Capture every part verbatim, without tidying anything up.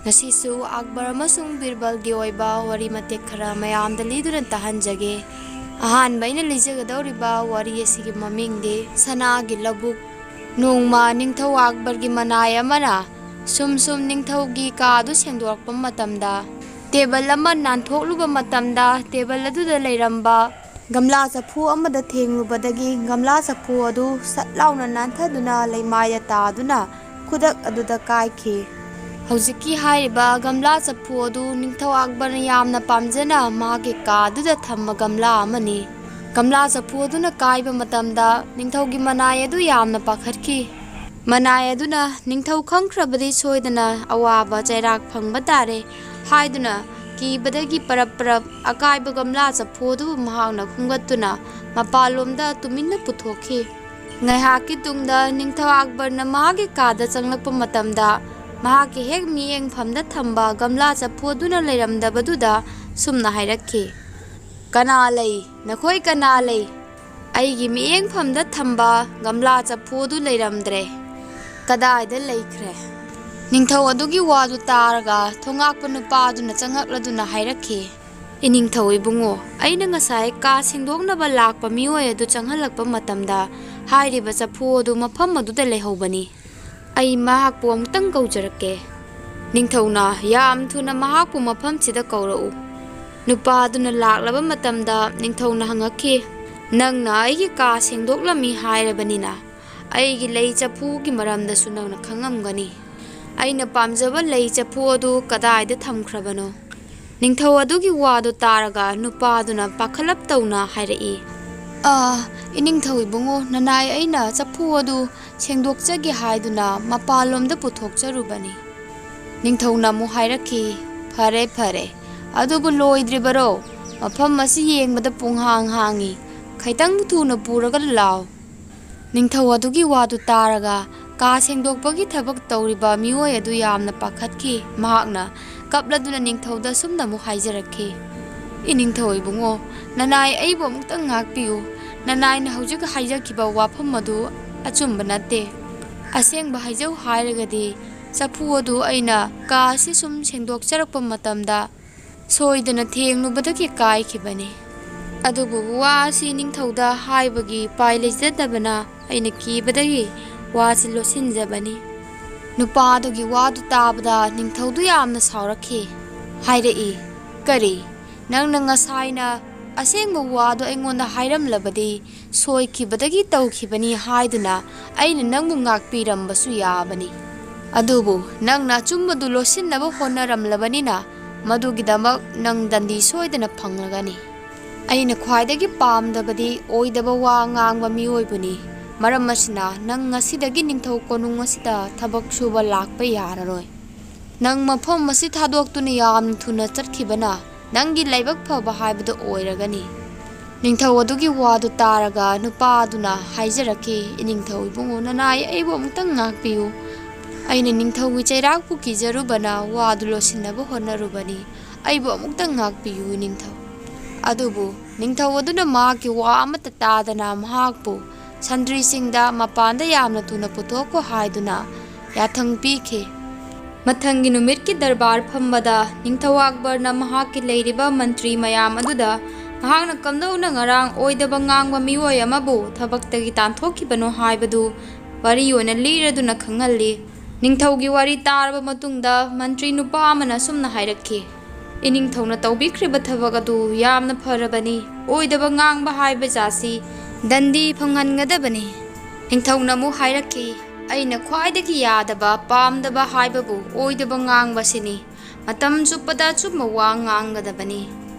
ꯉꯁꯤꯁꯨ ꯑꯛꯕꯔ ꯑꯃꯁꯨꯡ ꯕꯤꯔꯕꯜꯒꯤ ꯑꯣꯏꯕ ꯋꯥꯔꯤ ꯃꯇꯦꯛ ꯈꯔ ꯃꯌꯥꯝꯗ ꯂꯤꯗꯨꯅ ꯇꯥꯍꯟꯖꯒꯦ꯫ ꯑꯍꯥꯟꯕ ꯑꯩꯅ ꯂꯤꯖꯒꯗꯧꯔꯤꯕ ꯋꯥꯔꯤ ꯑꯁꯤꯒꯤ ꯃꯃꯤꯡꯗꯤ ꯁꯅꯥꯒꯤ ꯂꯧꯕꯨꯛ꯫ ꯅꯣꯡꯃ ꯅꯤꯡꯊꯧ ꯑꯛꯕꯔꯒꯤ ꯃꯅꯥꯏ ꯑꯃꯅ ꯁꯨꯝ ꯁꯨꯝ ꯅꯤꯡꯊꯧꯒꯤ ꯀꯥ ꯑꯗꯨ ꯁꯦꯡꯗꯣꯔꯛꯄ ꯃꯇꯝꯗ, ꯇꯦꯕꯜ ꯑꯃ ꯅꯥꯟꯊꯣꯛꯂꯨꯕ ꯃꯇꯝꯗ, ꯇꯦꯕꯜ ꯑꯗꯨꯗ ꯂꯩꯔꯝꯕ ꯒꯝꯂꯥ ꯆꯐꯨ ꯑꯃꯗ ꯊꯦꯡꯂꯨꯕꯗꯒꯤ ꯒꯝꯂꯥ ꯆꯐꯨ ꯑꯗꯨ ꯁꯠ ꯂꯥꯎꯅ ꯅꯥꯟꯊꯗꯨꯅ ꯂꯩꯃꯥꯏꯗ ꯇꯥꯗꯨꯅ ꯈꯨꯗꯛ ꯑꯗꯨꯗ ꯀꯥꯏꯈꯤ꯫ ꯍꯧꯖꯤꯛꯀꯤ ꯍꯥꯏꯔꯤꯕ ꯒꯝꯂꯥ ꯆꯐꯨ ꯑꯗꯨ ꯅꯤꯡꯊꯧ ꯑꯛꯕꯔꯅ ꯌꯥꯝꯅ ꯄꯥꯝꯖꯅ ꯃꯍꯥꯛꯀꯤ ꯀꯥ ꯑꯗꯨꯗ ꯊꯝꯕ ꯒꯝꯂꯥ ꯑꯃꯅꯤ꯫ ꯒꯝꯂꯥ ꯆꯐꯨ ꯑꯗꯨꯅ ꯀꯥꯏꯕ ꯃꯇꯝꯗ ꯅꯤꯡꯊꯧꯒꯤ ꯃꯅꯥꯏ ꯑꯗꯨ ꯌꯥꯝꯅ ꯄꯥꯈꯠꯈꯤ꯫ ꯃꯅꯥꯏ ꯑꯗꯨꯅ ꯅꯤꯡꯊꯧ ꯈꯪꯈ꯭ꯔꯕꯗꯤ ꯁꯣꯏꯗꯅ ꯑꯋꯥꯕ ꯆꯩꯔꯥꯛ ꯐꯪꯕ ꯇꯥꯔꯦ ꯍꯥꯏꯗꯨꯅ ꯀꯤꯕꯗꯒꯤ ꯄꯔꯞ ꯄꯔꯞ ꯑꯀꯥꯏꯕ ꯒꯝꯂꯥ ꯆꯐꯨ ꯑꯗꯨ ꯃꯍꯥꯛꯅ ꯈꯨꯝꯒꯠꯇꯨꯅ ꯃꯄꯥꯟꯂꯣꯝꯗ ꯇꯨꯃꯤꯟꯅ ꯄꯨꯊꯣꯛꯈꯤ꯫ ꯉꯥꯏꯍꯥꯛꯀꯤ ꯇꯨꯡꯗ ꯅꯤꯡꯊꯧ ꯑꯛꯕꯔꯅ ꯃꯍꯥꯛꯀꯤ ꯀꯥꯗ ꯆꯪꯂꯛꯄ ꯃꯇꯝꯗ ꯃꯍꯥꯛꯀꯤ ꯍꯦꯛ ꯃꯤꯠꯌꯦꯡꯐꯝꯗ ꯊꯝꯕ ꯒꯝꯂꯥ ꯆꯐꯨ ꯑꯗꯨꯅ ꯂꯩꯔꯝꯗꯕꯗꯨꯗ ꯁꯨꯝꯅ ꯍꯥꯏꯔꯛꯈꯤ, "ꯀꯅꯥ ꯂꯩ? ꯅꯈꯣꯏ ꯀꯅꯥ ꯂꯩ? ꯑꯩꯒꯤ ꯃꯤꯠꯌꯦꯡꯐꯝꯗ ꯊꯝꯕ ꯒꯝꯂꯥ ꯆꯐꯨ ꯑꯗꯨ ꯂꯩꯔꯝꯗ꯭ꯔꯦ꯫ ꯀꯗꯥꯏꯗ ꯂꯩꯈ꯭ꯔꯦ?" ꯅꯤꯡꯊꯧ ꯑꯗꯨꯒꯤ ꯋꯥꯗꯨ ꯇꯥꯔꯒ ꯊꯣꯉꯥꯛꯄ ꯅꯨꯄꯥ ꯑꯗꯨꯅ ꯆꯪꯉꯛꯂꯗꯨꯅ ꯍꯥꯏꯔꯛꯈꯤ, "ꯏꯅꯤꯡꯊꯧ ꯏꯕꯨꯡꯉꯣ, ꯑꯩꯅ ꯉꯁꯥꯏ ꯀꯥ ꯁꯦꯡꯗꯣꯛꯅꯕ ꯂꯥꯛꯄ ꯃꯤꯑꯣꯏ ꯑꯗꯨ ꯆꯪꯍꯜꯂꯛꯄ ꯃꯇꯝꯗ ꯍꯥꯏꯔꯤꯕ ꯆꯐꯨ ꯑꯗꯨ ꯃꯐꯝ ꯑꯗꯨꯗ ꯂꯩꯍꯧꯕꯅꯤ꯫ ꯑꯩ ꯃꯍꯥꯛꯄꯨ ꯑꯃꯨꯛꯇꯪ ꯀꯧꯖꯔꯛꯀꯦ꯫" ꯅꯤꯡꯊꯧꯅ, "ꯌꯥꯝ ꯊꯨꯅ ꯃꯍꯥꯛꯄꯨ ꯃꯐꯝꯁꯤꯗ ꯀꯧꯔꯛꯎ꯫" ꯅꯨꯄꯥ ꯑꯗꯨꯅ ꯂꯥꯛꯂꯕ ꯃꯇꯝꯗ ꯅꯤꯡꯊꯧꯅ ꯍꯪꯉꯛꯈꯤ, "ꯅꯪꯅ ꯑꯩꯒꯤ ꯀꯥ ꯁꯦꯡꯗꯣꯛꯂꯝꯃꯤ ꯍꯥꯏꯔꯕꯅꯤꯅ ꯑꯩꯒꯤ ꯂꯩ ꯆꯐꯨꯒꯤ ꯃꯔꯝꯗꯁꯨ ꯅꯪꯅ ꯈꯪꯉꯝꯒꯅꯤ꯫ ꯑꯩꯅ ꯄꯥꯝꯖꯕ ꯂꯩ ꯆꯐꯨ ꯑꯗꯨ ꯀꯗꯥꯏꯗ ꯊꯝꯈ꯭ꯔꯕꯅꯣ?" ꯅꯤꯡꯊꯧ ꯑꯗꯨꯒꯤ ꯋꯥꯗꯨ ꯇꯥꯔꯒ ꯅꯨꯄꯥ ꯑꯗꯨꯅ ꯄꯥꯈꯠꯂꯞ ꯇꯧꯅ ꯍꯥꯏꯔꯛꯏ, "ꯑꯥ, ꯏꯅꯤꯡꯊꯧ ꯏꯕꯨꯡꯉꯣ, ꯅꯅꯥꯏ ꯑꯩꯅ ꯆꯐꯨ ꯑꯗꯨ ꯁꯦꯡꯗꯣꯛꯆꯒꯦ ꯍꯥꯏꯗꯨꯅ ꯃꯄꯥꯟꯂꯣꯝꯗ ꯄꯨꯊꯣꯛꯆꯔꯨꯕꯅꯤ꯫" ꯅꯤꯡꯊꯧꯅ ꯑꯃꯨꯛ ꯍꯥꯏꯔꯛꯈꯤ, "ꯐꯔꯦ, ꯐꯔꯦ, ꯑꯗꯨꯕꯨ ꯂꯣꯏꯗ꯭ꯔꯤꯕꯔꯣ? ꯃꯐꯝ ꯑꯁꯤ ꯌꯦꯡꯕꯗ ꯄꯨꯡꯍꯥꯡ ꯍꯥꯡꯉꯤ꯫ ꯈꯤꯇꯪ ꯊꯨꯅ ꯄꯨꯔꯒ ꯂꯥꯎ꯫" ꯅꯤꯡꯊꯧ ꯑꯗꯨꯒꯤ ꯋꯥꯗꯨ ꯇꯥꯔꯒ ꯀꯥ ꯁꯦꯡꯗꯣꯛꯄꯒꯤ ꯊꯕꯛ ꯇꯧꯔꯤꯕ ꯃꯤꯑꯣꯏ ꯑꯗꯨ ꯌꯥꯝꯅ ꯄꯥꯈꯠꯈꯤ꯫ ꯃꯍꯥꯛꯅ ꯀꯞꯂꯗꯨꯅ ꯅꯤꯡꯊꯧꯗ ꯁꯨꯝꯅ ꯑꯃꯨꯛ ꯍꯥꯏꯖꯔꯛꯈꯤ, "ꯏꯅꯤꯡꯊꯧ ꯏꯕꯨꯡꯉꯣ, ꯅꯅꯥꯏ ꯑꯩꯕꯨ ꯑꯃꯨꯛꯇꯪ ꯉꯥꯛꯄꯤꯌꯨ꯫ ꯅꯅꯥꯏꯅ ꯍꯧꯖꯤꯛ ꯍꯥꯏꯖꯈꯤꯕ ꯋꯥꯐꯝ ꯑꯗꯨ ꯑꯆꯨꯝꯕ ꯅꯠꯇꯦ꯫ ꯑꯁꯦꯡꯕ ꯍꯥꯏꯖꯧ ꯍꯥꯏꯔꯒꯗꯤ ꯆꯐꯨ ꯑꯗꯨ ꯑꯩꯅ ꯀꯥ ꯑꯁꯤ ꯁꯨꯝ ꯁꯦꯡꯗꯣꯛꯆꯔꯛꯄ ꯃꯇꯝꯗ ꯁꯣꯏꯗꯅ ꯊꯦꯡꯂꯨꯕꯗꯒꯤ ꯀꯥꯏꯈꯤꯕꯅꯤ꯫ ꯑꯗꯨꯕꯨ ꯋꯥ ꯑꯁꯤ ꯅꯤꯡꯊꯧꯗ ꯍꯥꯏꯕꯒꯤ ꯎꯄꯥꯏ ꯂꯩꯖꯗꯕꯅ ꯑꯩꯅ ꯀꯤꯕꯗꯒꯤ ꯋꯥꯁꯤ ꯂꯣꯠꯁꯤꯟꯖꯕꯅꯤ꯫ ꯅꯨꯄꯥ ꯑꯗꯨꯒꯤ ꯋꯥꯗꯨ ꯇꯥꯕꯗ ꯅꯤꯡꯊꯧꯗꯨ ꯌꯥꯝꯅ ꯁꯥꯎꯔꯛꯈꯤ꯫ ꯍꯥꯏꯔꯛꯏ, "ꯀꯔꯤ? ꯅꯪꯅ ꯉꯁꯥꯏꯅ ꯑꯁꯦꯡꯕ ꯋꯥꯗꯨ ꯑꯩꯉꯣꯟꯗ ꯍꯥꯏꯔꯝꯂꯕꯗꯤ ꯁꯣꯏꯈꯤꯕꯗꯒꯤ ꯇꯧꯈꯤꯕꯅꯤ ꯍꯥꯏꯗꯨꯅ ꯑꯩꯅ ꯅꯪꯕꯨ ꯉꯥꯛꯄꯤꯔꯝꯕꯁꯨ ꯌꯥꯕꯅꯤ꯫ ꯑꯗꯨꯕꯨ ꯅꯪꯅ ꯑꯆꯨꯝꯕꯗꯨ ꯂꯣꯠꯁꯤꯟꯅꯕ ꯍꯣꯠꯅꯔꯝꯂꯕꯅꯤꯅ ꯃꯗꯨꯒꯤꯗꯃꯛ ꯅꯪ ꯗꯟꯗꯤ ꯁꯣꯏꯗꯅ ꯐꯪꯂꯒꯅꯤ꯫ ꯑꯩꯅ ꯈ꯭ꯋꯥꯏꯗꯒꯤ ꯄꯥꯝꯗꯕꯗꯤ ꯑꯣꯏꯗꯕ ꯋꯥ ꯉꯥꯡꯕ ꯃꯤꯑꯣꯏꯕꯨꯅꯤ꯫ ꯃꯔꯝ ꯑꯁꯤꯅ ꯅꯪ ꯉꯁꯤꯗꯒꯤ ꯅꯤꯡꯊꯧ ꯀꯣꯅꯨꯡ ꯑꯁꯤꯗ ꯊꯕꯛ ꯁꯨꯕ ꯂꯥꯛꯄ ꯌꯥꯔꯔꯣꯏ꯫ ꯅꯪ ꯃꯐꯝ ꯑꯁꯤ ꯊꯥꯗꯣꯛꯇꯨꯅ ꯌꯥꯝꯅ ꯊꯨꯅ ꯆꯠꯈꯤꯕꯅ ꯅꯪꯒꯤ ꯂꯥꯏꯕꯛ ꯐꯕ ꯍꯥꯏꯕꯗꯨ ꯑꯣꯏꯔꯒꯅꯤ꯫" ꯅꯤꯡꯊꯧ ꯑꯗꯨꯒꯤ ꯋꯥꯗꯨ ꯇꯥꯔꯒ ꯅꯨꯄꯥ ꯑꯗꯨꯅ ꯍꯥꯏꯖꯔꯛꯈꯤ, "ꯏꯅꯤꯡꯊꯧ ꯏꯕꯨꯡꯉꯣ, ꯅꯅꯥꯏ ꯑꯩꯕꯨ ꯑꯃꯨꯛꯇꯪ ꯉꯥꯛꯄꯤꯌꯨ꯫ ꯑꯩꯅ ꯅꯤꯡꯊꯧꯒꯤ ꯆꯩꯔꯥꯛꯄꯨ ꯀꯤꯖꯔꯨꯕꯅ ꯋꯥꯗꯨ ꯂꯣꯠꯁꯤꯟꯅꯕ ꯍꯣꯠꯅꯔꯨꯕꯅꯤ꯫ ꯑꯩꯕꯨ ꯑꯃꯨꯛꯇꯪ ꯉꯥꯛꯄꯤꯌꯨ, ꯏꯅꯤꯡꯊꯧ꯫" ꯑꯗꯨꯕꯨ ꯅꯤꯡꯊꯧ ꯑꯗꯨꯅ ꯃꯍꯥꯛꯀꯤ ꯋꯥ ꯑꯃꯠꯇ ꯇꯥꯗꯅ ꯃꯍꯥꯛꯄꯨ ꯁꯟꯇ꯭ꯔꯤꯁꯤꯡꯗ ꯃꯄꯥꯟꯗ ꯌꯥꯝꯅ ꯊꯨꯅ ꯄꯨꯊꯣꯛꯈꯣ ꯍꯥꯏꯗꯨꯅ ꯌꯥꯊꯪ ꯄꯤꯈꯤ꯫ ꯃꯊꯪꯒꯤ ꯅꯨꯃꯤꯠꯀꯤ ꯗꯔꯕꯥꯔ ꯐꯝꯕꯗ ꯅꯤꯡꯊꯧ ꯑꯛꯕꯔꯅ ꯃꯍꯥꯛꯀꯤ ꯂꯩꯔꯤꯕ ꯃꯟꯇ꯭ꯔꯤ ꯃꯌꯥꯝ ꯑꯗꯨꯗ ꯃꯍꯥꯛꯅ ꯀꯝꯗꯧꯅ ꯉꯔꯥꯡ ꯑꯣꯏꯗꯕ ꯉꯥꯡꯕ ꯃꯤꯑꯣꯏ ꯑꯃꯕꯨ ꯊꯕꯛꯇꯒꯤ ꯇꯥꯟꯊꯣꯛꯈꯤꯕꯅꯣ ꯍꯥꯏꯕꯗꯨ ꯋꯥꯔꯤ ꯑꯣꯏꯅ ꯂꯤꯔꯗꯨꯅ ꯈꯪꯍꯜꯂꯤ꯫ ꯅꯤꯡꯊꯧꯒꯤ ꯋꯥꯔꯤ ꯇꯥꯔꯕ ꯃꯇꯨꯡꯗ ꯃꯟꯇ꯭ꯔꯤ ꯅꯨꯄꯥ ꯑꯃꯅ ꯑꯁꯨꯝꯅ ꯍꯥꯏꯔꯛꯈꯤ, "ꯏꯅꯤꯡꯊꯧꯅ ꯇꯧꯕꯤꯈ꯭ꯔꯤꯕ ꯊꯕꯛ ꯑꯗꯨ ꯌꯥꯝꯅ ꯐꯔꯕꯅꯤ꯫ ꯑꯣꯏꯗꯕ ꯉꯥꯡꯕ ꯍꯥꯏꯕ ꯖꯥꯠꯁꯤ ꯗꯟꯗꯤ ꯐꯪꯍꯟꯒꯗꯕꯅꯤ꯫" ꯅꯤꯡꯊꯧꯅ ꯑꯃꯨꯛ ꯍꯥꯏꯔꯛꯈꯤ, "ꯑꯩꯅ ꯈ꯭ꯋꯥꯏꯗꯒꯤ ꯌꯥꯗꯕ, ꯄꯥꯝꯗꯕ ꯍꯥꯏꯕꯕꯨ ꯑꯣꯏꯗꯕ ꯉꯥꯡꯕꯁꯤꯅꯤ꯫ ꯃꯇꯝ ꯆꯨꯞꯄꯗ ꯑꯆꯨꯝꯕ ꯋꯥ ꯉꯥꯡꯒꯗꯕꯅꯤ꯫"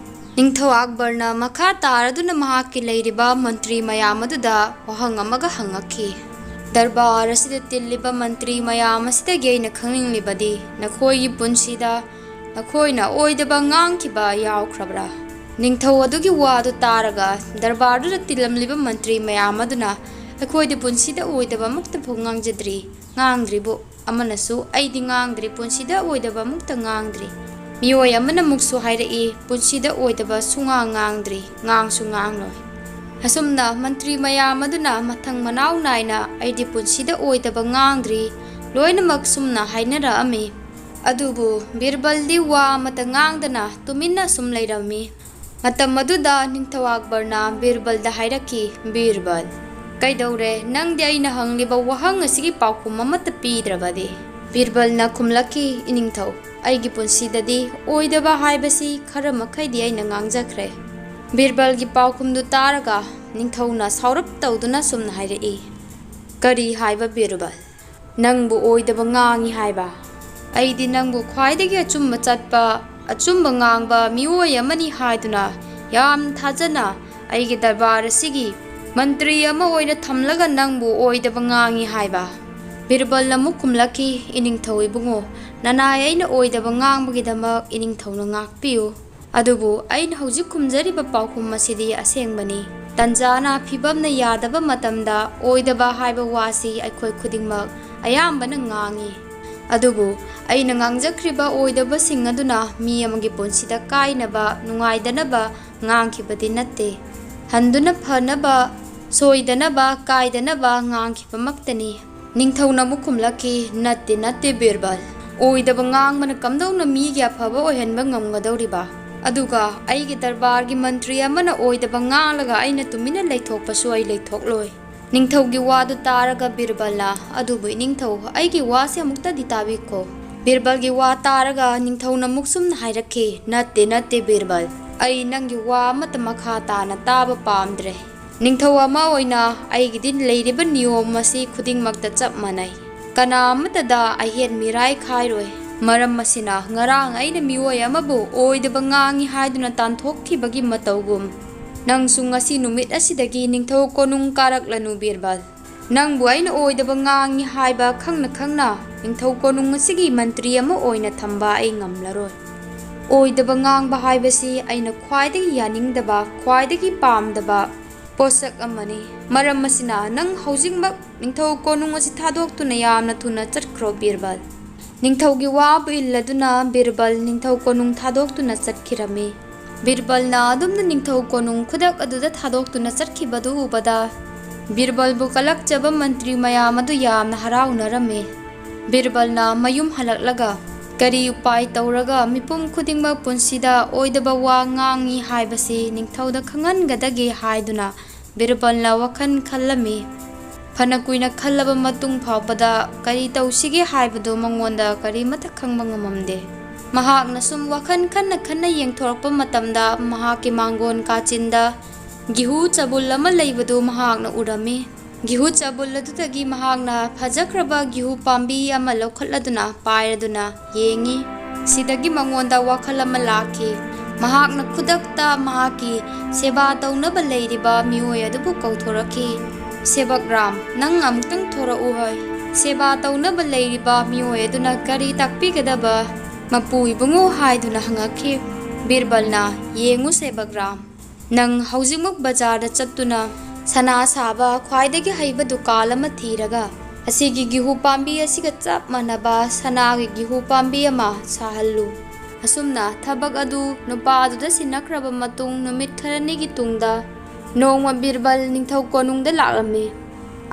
ꯅꯤꯡꯊꯧ ꯑꯛꯕꯔꯅ ꯃꯈꯥ ꯇꯥꯔꯗꯨꯅ ꯃꯍꯥꯛꯀꯤ ꯂꯩꯔꯤꯕ ꯃꯟꯇ꯭ꯔꯤ ꯃꯌꯥꯝ ꯑꯗꯨꯗ ꯋꯥꯍꯪ ꯑꯃꯒ ꯍꯪꯉꯛꯈꯤ, "ꯗꯔꯕꯥꯔ ꯑꯁꯤꯗ ꯇꯤꯜꯂꯤꯕ ꯃꯟꯇ꯭ꯔꯤ ꯃꯌꯥꯝ ꯑꯁꯤꯗꯒꯤ ꯑꯩꯅ ꯈꯪꯅꯤꯡꯂꯤꯕꯗꯤ ꯅꯈꯣꯏꯒꯤ ꯄꯨꯟꯁꯤꯗ ꯅꯈꯣꯏꯅ ꯑꯣꯏꯗꯕ ꯉꯥꯡꯈꯤꯕ ꯌꯥꯎꯈ꯭ꯔꯕ꯭ꯔꯥ?" ꯅꯤꯡꯊꯧ ꯑꯗꯨꯒꯤ ꯋꯥꯗꯨ ꯇꯥꯔꯒ ꯗꯔꯕꯥꯔꯗꯨꯗ ꯇꯤꯜꯂꯝꯂꯤꯕ ꯃꯟꯇ꯭ꯔꯤ ꯃꯌꯥꯝ ꯑꯗꯨꯅ, "ꯑꯩꯈꯣꯏꯗꯤ ꯄꯨꯟꯁꯤꯗ ꯑꯣꯏꯗꯕ ꯑꯃꯠꯇꯐꯥꯎ ꯉꯥꯡꯖꯗ꯭ꯔꯤ, ꯉꯥꯡꯗ꯭ꯔꯤꯕꯨ꯫ ꯑꯃꯅꯁꯨ ꯑꯩꯗꯤ ꯉꯥꯡꯗ꯭ꯔꯤ, ꯄꯨꯟꯁꯤꯗ ꯑꯣꯏꯗꯕ ꯑꯃꯨꯛꯇ ꯉꯥꯡꯗ꯭ꯔꯤ꯫" ꯃꯤꯑꯣꯏ ꯑꯃꯅ ꯑꯃꯨꯛꯁꯨ ꯍꯥꯏꯔꯛꯏ, "ꯄꯨꯟꯁꯤꯗ ꯑꯣꯏꯗꯕ ꯁꯨꯡꯉꯥꯡ ꯉꯥꯡꯗ꯭ꯔꯤ, ꯉꯥꯡꯁꯨ ꯉꯥꯡꯂꯣꯏ꯫" ꯑꯁꯨꯝꯅ ꯃꯟꯇ꯭ꯔꯤ ꯃꯌꯥꯝ ꯑꯗꯨꯅ ꯃꯊꯪ ꯃꯅꯥꯎ ꯅꯥꯏꯅ, "ꯑꯩꯗꯤ ꯄꯨꯟꯁꯤꯗ ꯑꯣꯏꯗꯕ ꯉꯥꯡꯗ꯭ꯔꯤ, ꯂꯣꯏꯅꯃꯛ ꯁꯨꯝꯅ ꯍꯥꯏꯅꯔꯛꯑꯝꯃꯤ꯫ ꯑꯗꯨꯕꯨ ꯕꯤꯔꯕꯜꯗꯤ ꯋꯥ ꯑꯃꯠꯇ ꯉꯥꯡꯗꯅ ꯇꯨꯃꯤꯟꯅ ꯁꯨꯝ ꯂꯩꯔꯝꯃꯤ꯫ ꯃꯇꯝ ꯑꯗꯨꯗ ꯅꯤꯡꯊꯧ ꯑꯛꯕꯔꯅ ꯕꯤꯔꯕꯜꯗ ꯍꯥꯏꯔꯛꯈꯤ, "ꯕꯤꯔꯕꯜ, ꯀꯩꯗꯧꯔꯦ? ꯅꯪꯗꯤ ꯑꯩꯅ ꯍꯪꯂꯤꯕ ꯋꯥꯍꯪ ꯑꯁꯤꯒꯤ ꯄꯥꯎꯈꯨꯝ ꯑꯃꯠꯇ ꯄꯤꯗ꯭ꯔꯕꯗꯤ?" ꯕꯤꯔꯕꯜꯅ ꯈꯨꯝꯂꯛꯈꯤ, "ꯏꯅꯤꯡꯊꯧ, ꯑꯩꯒꯤ ꯄꯨꯟꯁꯤꯗꯗꯤ ꯑꯣꯏꯗꯕ ꯍꯥꯏꯕꯁꯤ ꯈꯔ ꯃꯈꯩꯗꯤ ꯑꯩꯅ ꯉꯥꯡꯖꯈ꯭ꯔꯦ꯫" ꯕꯤꯔꯕꯜꯒꯤ ꯄꯥꯎꯈꯨꯝꯗꯨ ꯇꯥꯔꯒ ꯅꯤꯡꯊꯧꯅ ꯁꯥꯎꯔꯞ ꯇꯧꯗꯨꯅ ꯁꯨꯝꯅ ꯍꯥꯏꯔꯛꯏ, "ꯀꯔꯤ ꯍꯥꯏꯕ ꯕꯤꯔꯕꯜ? ꯅꯪꯕꯨ ꯑꯣꯏꯗꯕ ꯉꯥꯡꯉꯤ ꯍꯥꯏꯕ? ꯑꯩꯗꯤ ꯅꯪꯕꯨ ꯈ꯭ꯋꯥꯏꯗꯒꯤ ꯑꯆꯨꯝꯕ ꯆꯠꯄ, ꯑꯆꯨꯝꯕ ꯉꯥꯡꯕ ꯃꯤꯑꯣꯏ ꯑꯃꯅꯤ ꯍꯥꯏꯗꯨꯅ ꯌꯥꯝ ꯊꯥꯖꯅ ꯑꯩꯒꯤ ꯗꯔꯕꯥꯔ ꯑꯁꯤꯒꯤ ꯃꯟꯇ꯭ꯔꯤ ꯑꯃ ꯑꯣꯏꯅ ꯊꯝꯂꯒ ꯅꯪꯕꯨ ꯑꯣꯏꯗꯕ ꯉꯥꯡꯉꯤ ꯍꯥꯏꯕ?" ꯕꯤꯔꯕꯜꯅ ꯑꯃꯨꯛ ꯈꯨꯝꯂꯛꯈꯤ, "ꯏꯅꯤꯡꯊꯧ ꯏꯕꯨꯡꯉꯣ, ꯅꯅꯥꯏ ꯑꯩꯅ ꯑꯣꯏꯗꯕ ꯉꯥꯡꯕꯒꯤꯗꯃꯛ ꯏꯅꯤꯡꯊꯧꯅ ꯉꯥꯛꯄꯤꯌꯨ꯫ ꯑꯗꯨꯕꯨ ꯑꯩꯅ ꯍꯧꯖꯤꯛ ꯈꯨꯝꯖꯔꯤꯕ ꯄꯥꯎꯈꯨꯝ ꯑꯁꯤꯗꯤ ꯑꯁꯦꯡꯕꯅꯤ꯫ ꯇꯟꯖꯥꯅ ꯐꯤꯕꯝꯅ ꯌꯥꯗꯕ ꯃꯇꯝꯗ ꯑꯣꯏꯗꯕ ꯍꯥꯏꯕ ꯋꯥꯁꯤ ꯑꯩꯈꯣꯏ ꯈꯨꯗꯤꯡꯃꯛ ꯑꯌꯥꯝꯕꯅ ꯉꯥꯡꯉꯤ꯫ ꯑꯗꯨꯕꯨ ꯑꯩꯅ ꯉꯥꯡꯖꯈ꯭ꯔꯤꯕ ꯑꯣꯏꯗꯕꯁꯤꯡ ꯑꯗꯨꯅ ꯃꯤ ꯑꯃꯒꯤ ꯄꯨꯟꯁꯤꯗ ꯀꯥꯏꯅꯕ, ꯅꯨꯡꯉꯥꯏꯗꯅꯕ ꯉꯥꯡꯈꯤꯕꯗꯤ ꯅꯠꯇꯦ꯫ ꯍꯟꯗꯨꯅ ꯐꯅꯕ, ꯁꯣꯏꯗꯅꯕ, ꯀꯥꯏꯗꯅꯕ ꯉꯥꯡꯈꯤꯕꯃꯛꯇꯅꯤ꯫" ꯅꯤꯡꯊꯧꯅ ꯑꯃꯨꯛ ꯈꯨꯝꯂꯛꯈꯤ, "ꯅꯠꯇꯦ, ꯅꯠꯇꯦ ꯕꯤꯔꯕꯜ꯫ ꯑꯣꯏꯗꯕ ꯉꯥꯡꯕꯅ ꯀꯝꯗꯧꯅ ꯃꯤꯒꯤ ꯑꯐꯕ ꯑꯣꯏꯍꯟꯕ ꯉꯝꯒꯗꯧꯔꯤꯕ? ꯑꯗꯨꯒ ꯑꯩꯒꯤ ꯗꯔꯕꯥꯔꯒꯤ ꯃꯟꯇ꯭ꯔꯤ ꯑꯃꯅ ꯑꯣꯏꯗꯕ ꯉꯥꯡꯂꯒ ꯑꯩꯅ ꯇꯨꯃꯤꯟꯅ ꯂꯩꯊꯣꯛꯄꯁꯨ ꯑꯩ ꯂꯩꯊꯣꯛꯂꯣꯏ꯫" ꯅꯤꯡꯊꯧꯒꯤ ꯋꯥꯗꯨ ꯇꯥꯔꯒ ꯕꯤꯔꯕꯜꯅ, "ꯑꯗꯨꯕꯨ ꯏꯅꯤꯡꯊꯧ, ꯑꯩꯒꯤ ꯋꯥꯁꯦ ꯑꯃꯨꯛꯇꯗꯤ ꯇꯥꯕꯤꯈꯣ꯫" ꯕꯤꯔꯕꯜꯒꯤ ꯋꯥ ꯇꯥꯔꯒ ꯅꯤꯡꯊꯧꯅ ꯑꯃꯨꯛ ꯁꯨꯝꯅ ꯍꯥꯏꯔꯛꯈꯤ, "ꯅꯠꯇꯦ, ꯅꯠꯇꯦ ꯕꯤꯔꯕꯜ, ꯑꯩ ꯅꯪꯒꯤ ꯋꯥ ꯑꯃꯠꯇ ꯃꯈꯥ ꯇꯥꯅ ꯇꯥꯕ ꯄꯥꯝꯗ꯭ꯔꯦ꯫ ꯅꯤꯡꯊꯧ ꯑꯃ ꯑꯣꯏꯅ ꯑꯩꯒꯤꯗꯤ ꯂꯩꯔꯤꯕ ꯅꯤꯌꯣꯝ ꯑꯁꯤ ꯈꯨꯗꯤꯡꯃꯛꯇ ꯆꯞ ꯃꯥꯟꯅꯩ꯫ ꯀꯅꯥ ꯑꯃꯠꯇꯗ ꯑꯍꯦꯟ ꯃꯤꯔꯥꯏ ꯈꯥꯏꯔꯣꯏ꯫ ꯃꯔꯝ ꯑꯁꯤꯅ ꯉꯔꯥꯡ ꯑꯩꯅ ꯃꯤꯑꯣꯏ ꯑꯃꯕꯨ ꯑꯣꯏꯗꯕ ꯉꯥꯡꯉꯤ ꯍꯥꯏꯗꯨꯅ ꯇꯥꯟꯊꯣꯛꯈꯤꯕꯒꯤ ꯃꯇꯧꯒꯨꯝ, ꯅꯪꯁꯨ ꯉꯁꯤ ꯅꯨꯃꯤꯠ ꯑꯁꯤꯗꯒꯤ ꯅꯤꯡꯊꯧ ꯀꯣꯅꯨꯡ ꯀꯥꯔꯛꯂꯅꯨ ꯕꯤꯔꯕꯜ꯫ ꯅꯪꯕꯨ ꯑꯩꯅ ꯑꯣꯏꯗꯕ ꯉꯥꯡꯉꯤ ꯍꯥꯏꯕ ꯈꯪꯅ ꯈꯪꯅ ꯅꯤꯡꯊꯧ ꯀꯣꯅꯨꯡ ꯑꯁꯤꯒꯤ ꯃꯟꯇ꯭ꯔꯤ ꯑꯃ ꯑꯣꯏꯅ ꯊꯝꯕ ꯑꯩ ꯉꯝꯂꯔꯣꯏ꯫ ꯑꯣꯏꯗꯕ ꯉꯥꯡꯕ ꯍꯥꯏꯕꯁꯤ ꯑꯩꯅ ꯈ꯭ꯋꯥꯏꯗꯒꯤ ꯌꯥꯅꯤꯡꯗꯕ, ꯈ꯭ꯋꯥꯏꯗꯒꯤ ꯄꯥꯝꯗꯕ ꯄꯣꯠꯁꯛ ꯑꯃꯅꯤ꯫ ꯃꯔꯝ ꯑꯁꯤꯅ ꯅꯪ ꯍꯧꯖꯤꯛꯃꯛ ꯅꯤꯡꯊꯧ ꯀꯣꯅꯨꯡ ꯑꯁꯤ ꯊꯥꯗꯣꯛꯇꯨꯅ ꯌꯥꯝꯅ ꯊꯨꯅ ꯆꯠꯈ꯭ꯔꯣ ꯕꯤꯔꯕꯜ꯫" ꯅꯤꯡꯊꯧꯒꯤ ꯋꯥꯕꯨ ꯏꯜꯂꯗꯨꯅ ꯕꯤꯔꯕꯜ ꯅꯤꯡꯊꯧ ꯀꯣꯅꯨꯡ ꯊꯥꯗꯣꯛꯇꯨꯅ ꯆꯠꯈꯤꯔꯝꯃꯤ꯫ ꯕꯤꯔꯕꯜꯅ ꯑꯗꯨꯝꯅ ꯅꯤꯡꯊꯧ ꯀꯣꯅꯨꯡ ꯈꯨꯗꯛ ꯑꯗꯨꯗ ꯊꯥꯗꯣꯛꯇꯨꯅ ꯆꯠꯈꯤꯕꯗꯨ ꯎꯕꯗ ꯕꯤꯔꯕꯜꯕꯨ ꯀꯂꯛꯆꯕ ꯃꯟꯇ꯭ꯔꯤ ꯃꯌꯥꯝ ꯑꯗꯨ ꯌꯥꯝꯅ ꯍꯔꯥꯎꯅꯔꯝꯃꯤ꯫ ꯕꯤꯔꯕꯜꯅ ꯃꯌꯨꯝ ꯍꯜꯂꯛꯂꯒ ꯀꯔꯤ ꯎꯄꯥꯏ ꯇꯧꯔꯒ ꯃꯤꯄꯨꯝ ꯈꯨꯗꯤꯡꯃꯛ ꯄꯨꯟꯁꯤꯗ ꯑꯣꯏꯗꯕ ꯋꯥ ꯉꯥꯡꯉꯤ ꯍꯥꯏꯕꯁꯤ ꯅꯤꯡꯊꯧꯗ ꯈꯪꯍꯟꯒꯗꯒꯦ ꯍꯥꯏꯗꯨꯅ ꯕꯤꯔꯕꯜꯅ ꯋꯥꯈꯜ ꯈꯜꯂꯝꯃꯤ꯫ ꯐꯅ ꯀꯨꯏꯅ ꯈꯜꯂꯕ ꯃꯇꯨꯡ ꯐꯥꯎꯕꯗ ꯀꯔꯤ ꯇꯧꯁꯤꯒꯦ ꯍꯥꯏꯕꯗꯨ ꯃꯉꯣꯟꯗ ꯀꯔꯤꯃꯠꯇ ꯈꯪꯕ ꯉꯝꯃꯝꯗꯦ꯫ ꯃꯍꯥꯛꯅ ꯁꯨꯝ ꯋꯥꯈꯜ ꯈꯟꯅ ꯈꯟꯅ ꯌꯦꯡꯊꯣꯔꯛꯄ ꯃꯇꯝꯗ ꯃꯍꯥꯛꯀꯤ ꯃꯥꯡꯒꯣꯟ ꯀꯥꯆꯤꯟꯗ ꯒꯤꯍꯨ ꯆꯕꯨꯜ ꯑꯃ ꯂꯩꯕꯗꯨ ꯃꯍꯥꯛꯅ ꯎꯔꯝꯃꯤ꯫ ꯒꯤꯍꯨ ꯆꯕꯨꯜ ꯑꯗꯨꯗꯒꯤ ꯃꯍꯥꯛꯅ ꯐꯖꯈ꯭ꯔꯕ ꯒꯤꯍꯨ ꯄꯥꯝꯕꯤ ꯑꯃ ꯂꯧꯈꯠꯂꯗꯨꯅ ꯄꯥꯏꯔꯗꯨꯅ ꯌꯦꯡꯉꯤ꯫ ꯁꯤꯗꯒꯤ ꯃꯉꯣꯟꯗ ꯋꯥꯈꯜ ꯑꯃ ꯂꯥꯛꯈꯤ꯫ ꯃꯍꯥꯛꯅ ꯈꯨꯗꯛꯇ ꯃꯍꯥꯛꯀꯤ ꯁꯦꯕꯥ ꯇꯧꯅꯕ ꯂꯩꯔꯤꯕ ꯃꯤꯑꯣꯏ ꯑꯗꯨꯕꯨ ꯀꯧꯊꯣꯔꯛꯈꯤ꯫ "ꯁꯦꯕꯛ ꯔꯥꯝ, ꯅꯪ ꯑꯃꯨꯛꯇꯪ ꯊꯣꯔꯛꯎ ꯍꯣꯏ꯫ ꯁꯦꯕꯥ ꯇꯧꯅꯕ ꯂꯩꯔꯤꯕ ꯃꯤꯑꯣꯏ ꯑꯗꯨꯅ ꯀꯔꯤ ꯇꯥꯛꯄꯤꯒꯗꯕ?" "ꯃꯄꯨ ꯏꯕꯨꯡꯉꯣ" ꯍꯥꯏꯗꯨꯅ ꯍꯪꯉꯛꯈꯤ꯫ ꯕꯤꯔꯕꯜꯅ, "ꯌꯦꯡꯉꯨ ꯁꯦꯕꯛ ꯔꯥꯝ, ꯅꯪ ꯍꯧꯖꯤꯛꯃꯛ ꯕꯖꯥꯔꯗ ꯆꯠꯇꯨꯅ ꯁꯅꯥ ꯁꯥꯕ ꯈ꯭ꯋꯥꯏꯗꯒꯤ ꯍꯩꯕ ꯗꯨꯀꯥꯟ ꯑꯃ ꯊꯤꯔꯒ ꯑꯁꯤꯒꯤ ꯒꯤꯍꯨ ꯄꯥꯝꯕꯤ ꯑꯁꯤꯒ ꯆꯞ ꯃꯥꯟꯅꯕ ꯁꯅꯥꯒꯤ ꯒꯤꯍꯨ ꯄꯥꯝꯕꯤ ꯑꯃ ꯁꯥꯍꯜꯂꯨ꯫ ꯑꯁꯨꯝꯅ ꯊꯕꯛ ꯑꯗꯨ ꯅꯨꯄꯥ ꯑꯗꯨꯗ ꯁꯤꯟꯅꯈ꯭ꯔꯕ ꯃꯇꯨꯡ ꯅꯨꯃꯤꯠ ꯈꯔꯅꯤꯒꯤ ꯇꯨꯡꯗ ꯅꯣꯡꯃ ꯕꯤꯔꯕꯜ ꯅꯤꯡꯊꯧ ꯀꯣꯅꯨꯡꯗ ꯂꯥꯛꯂꯝꯃꯤ꯫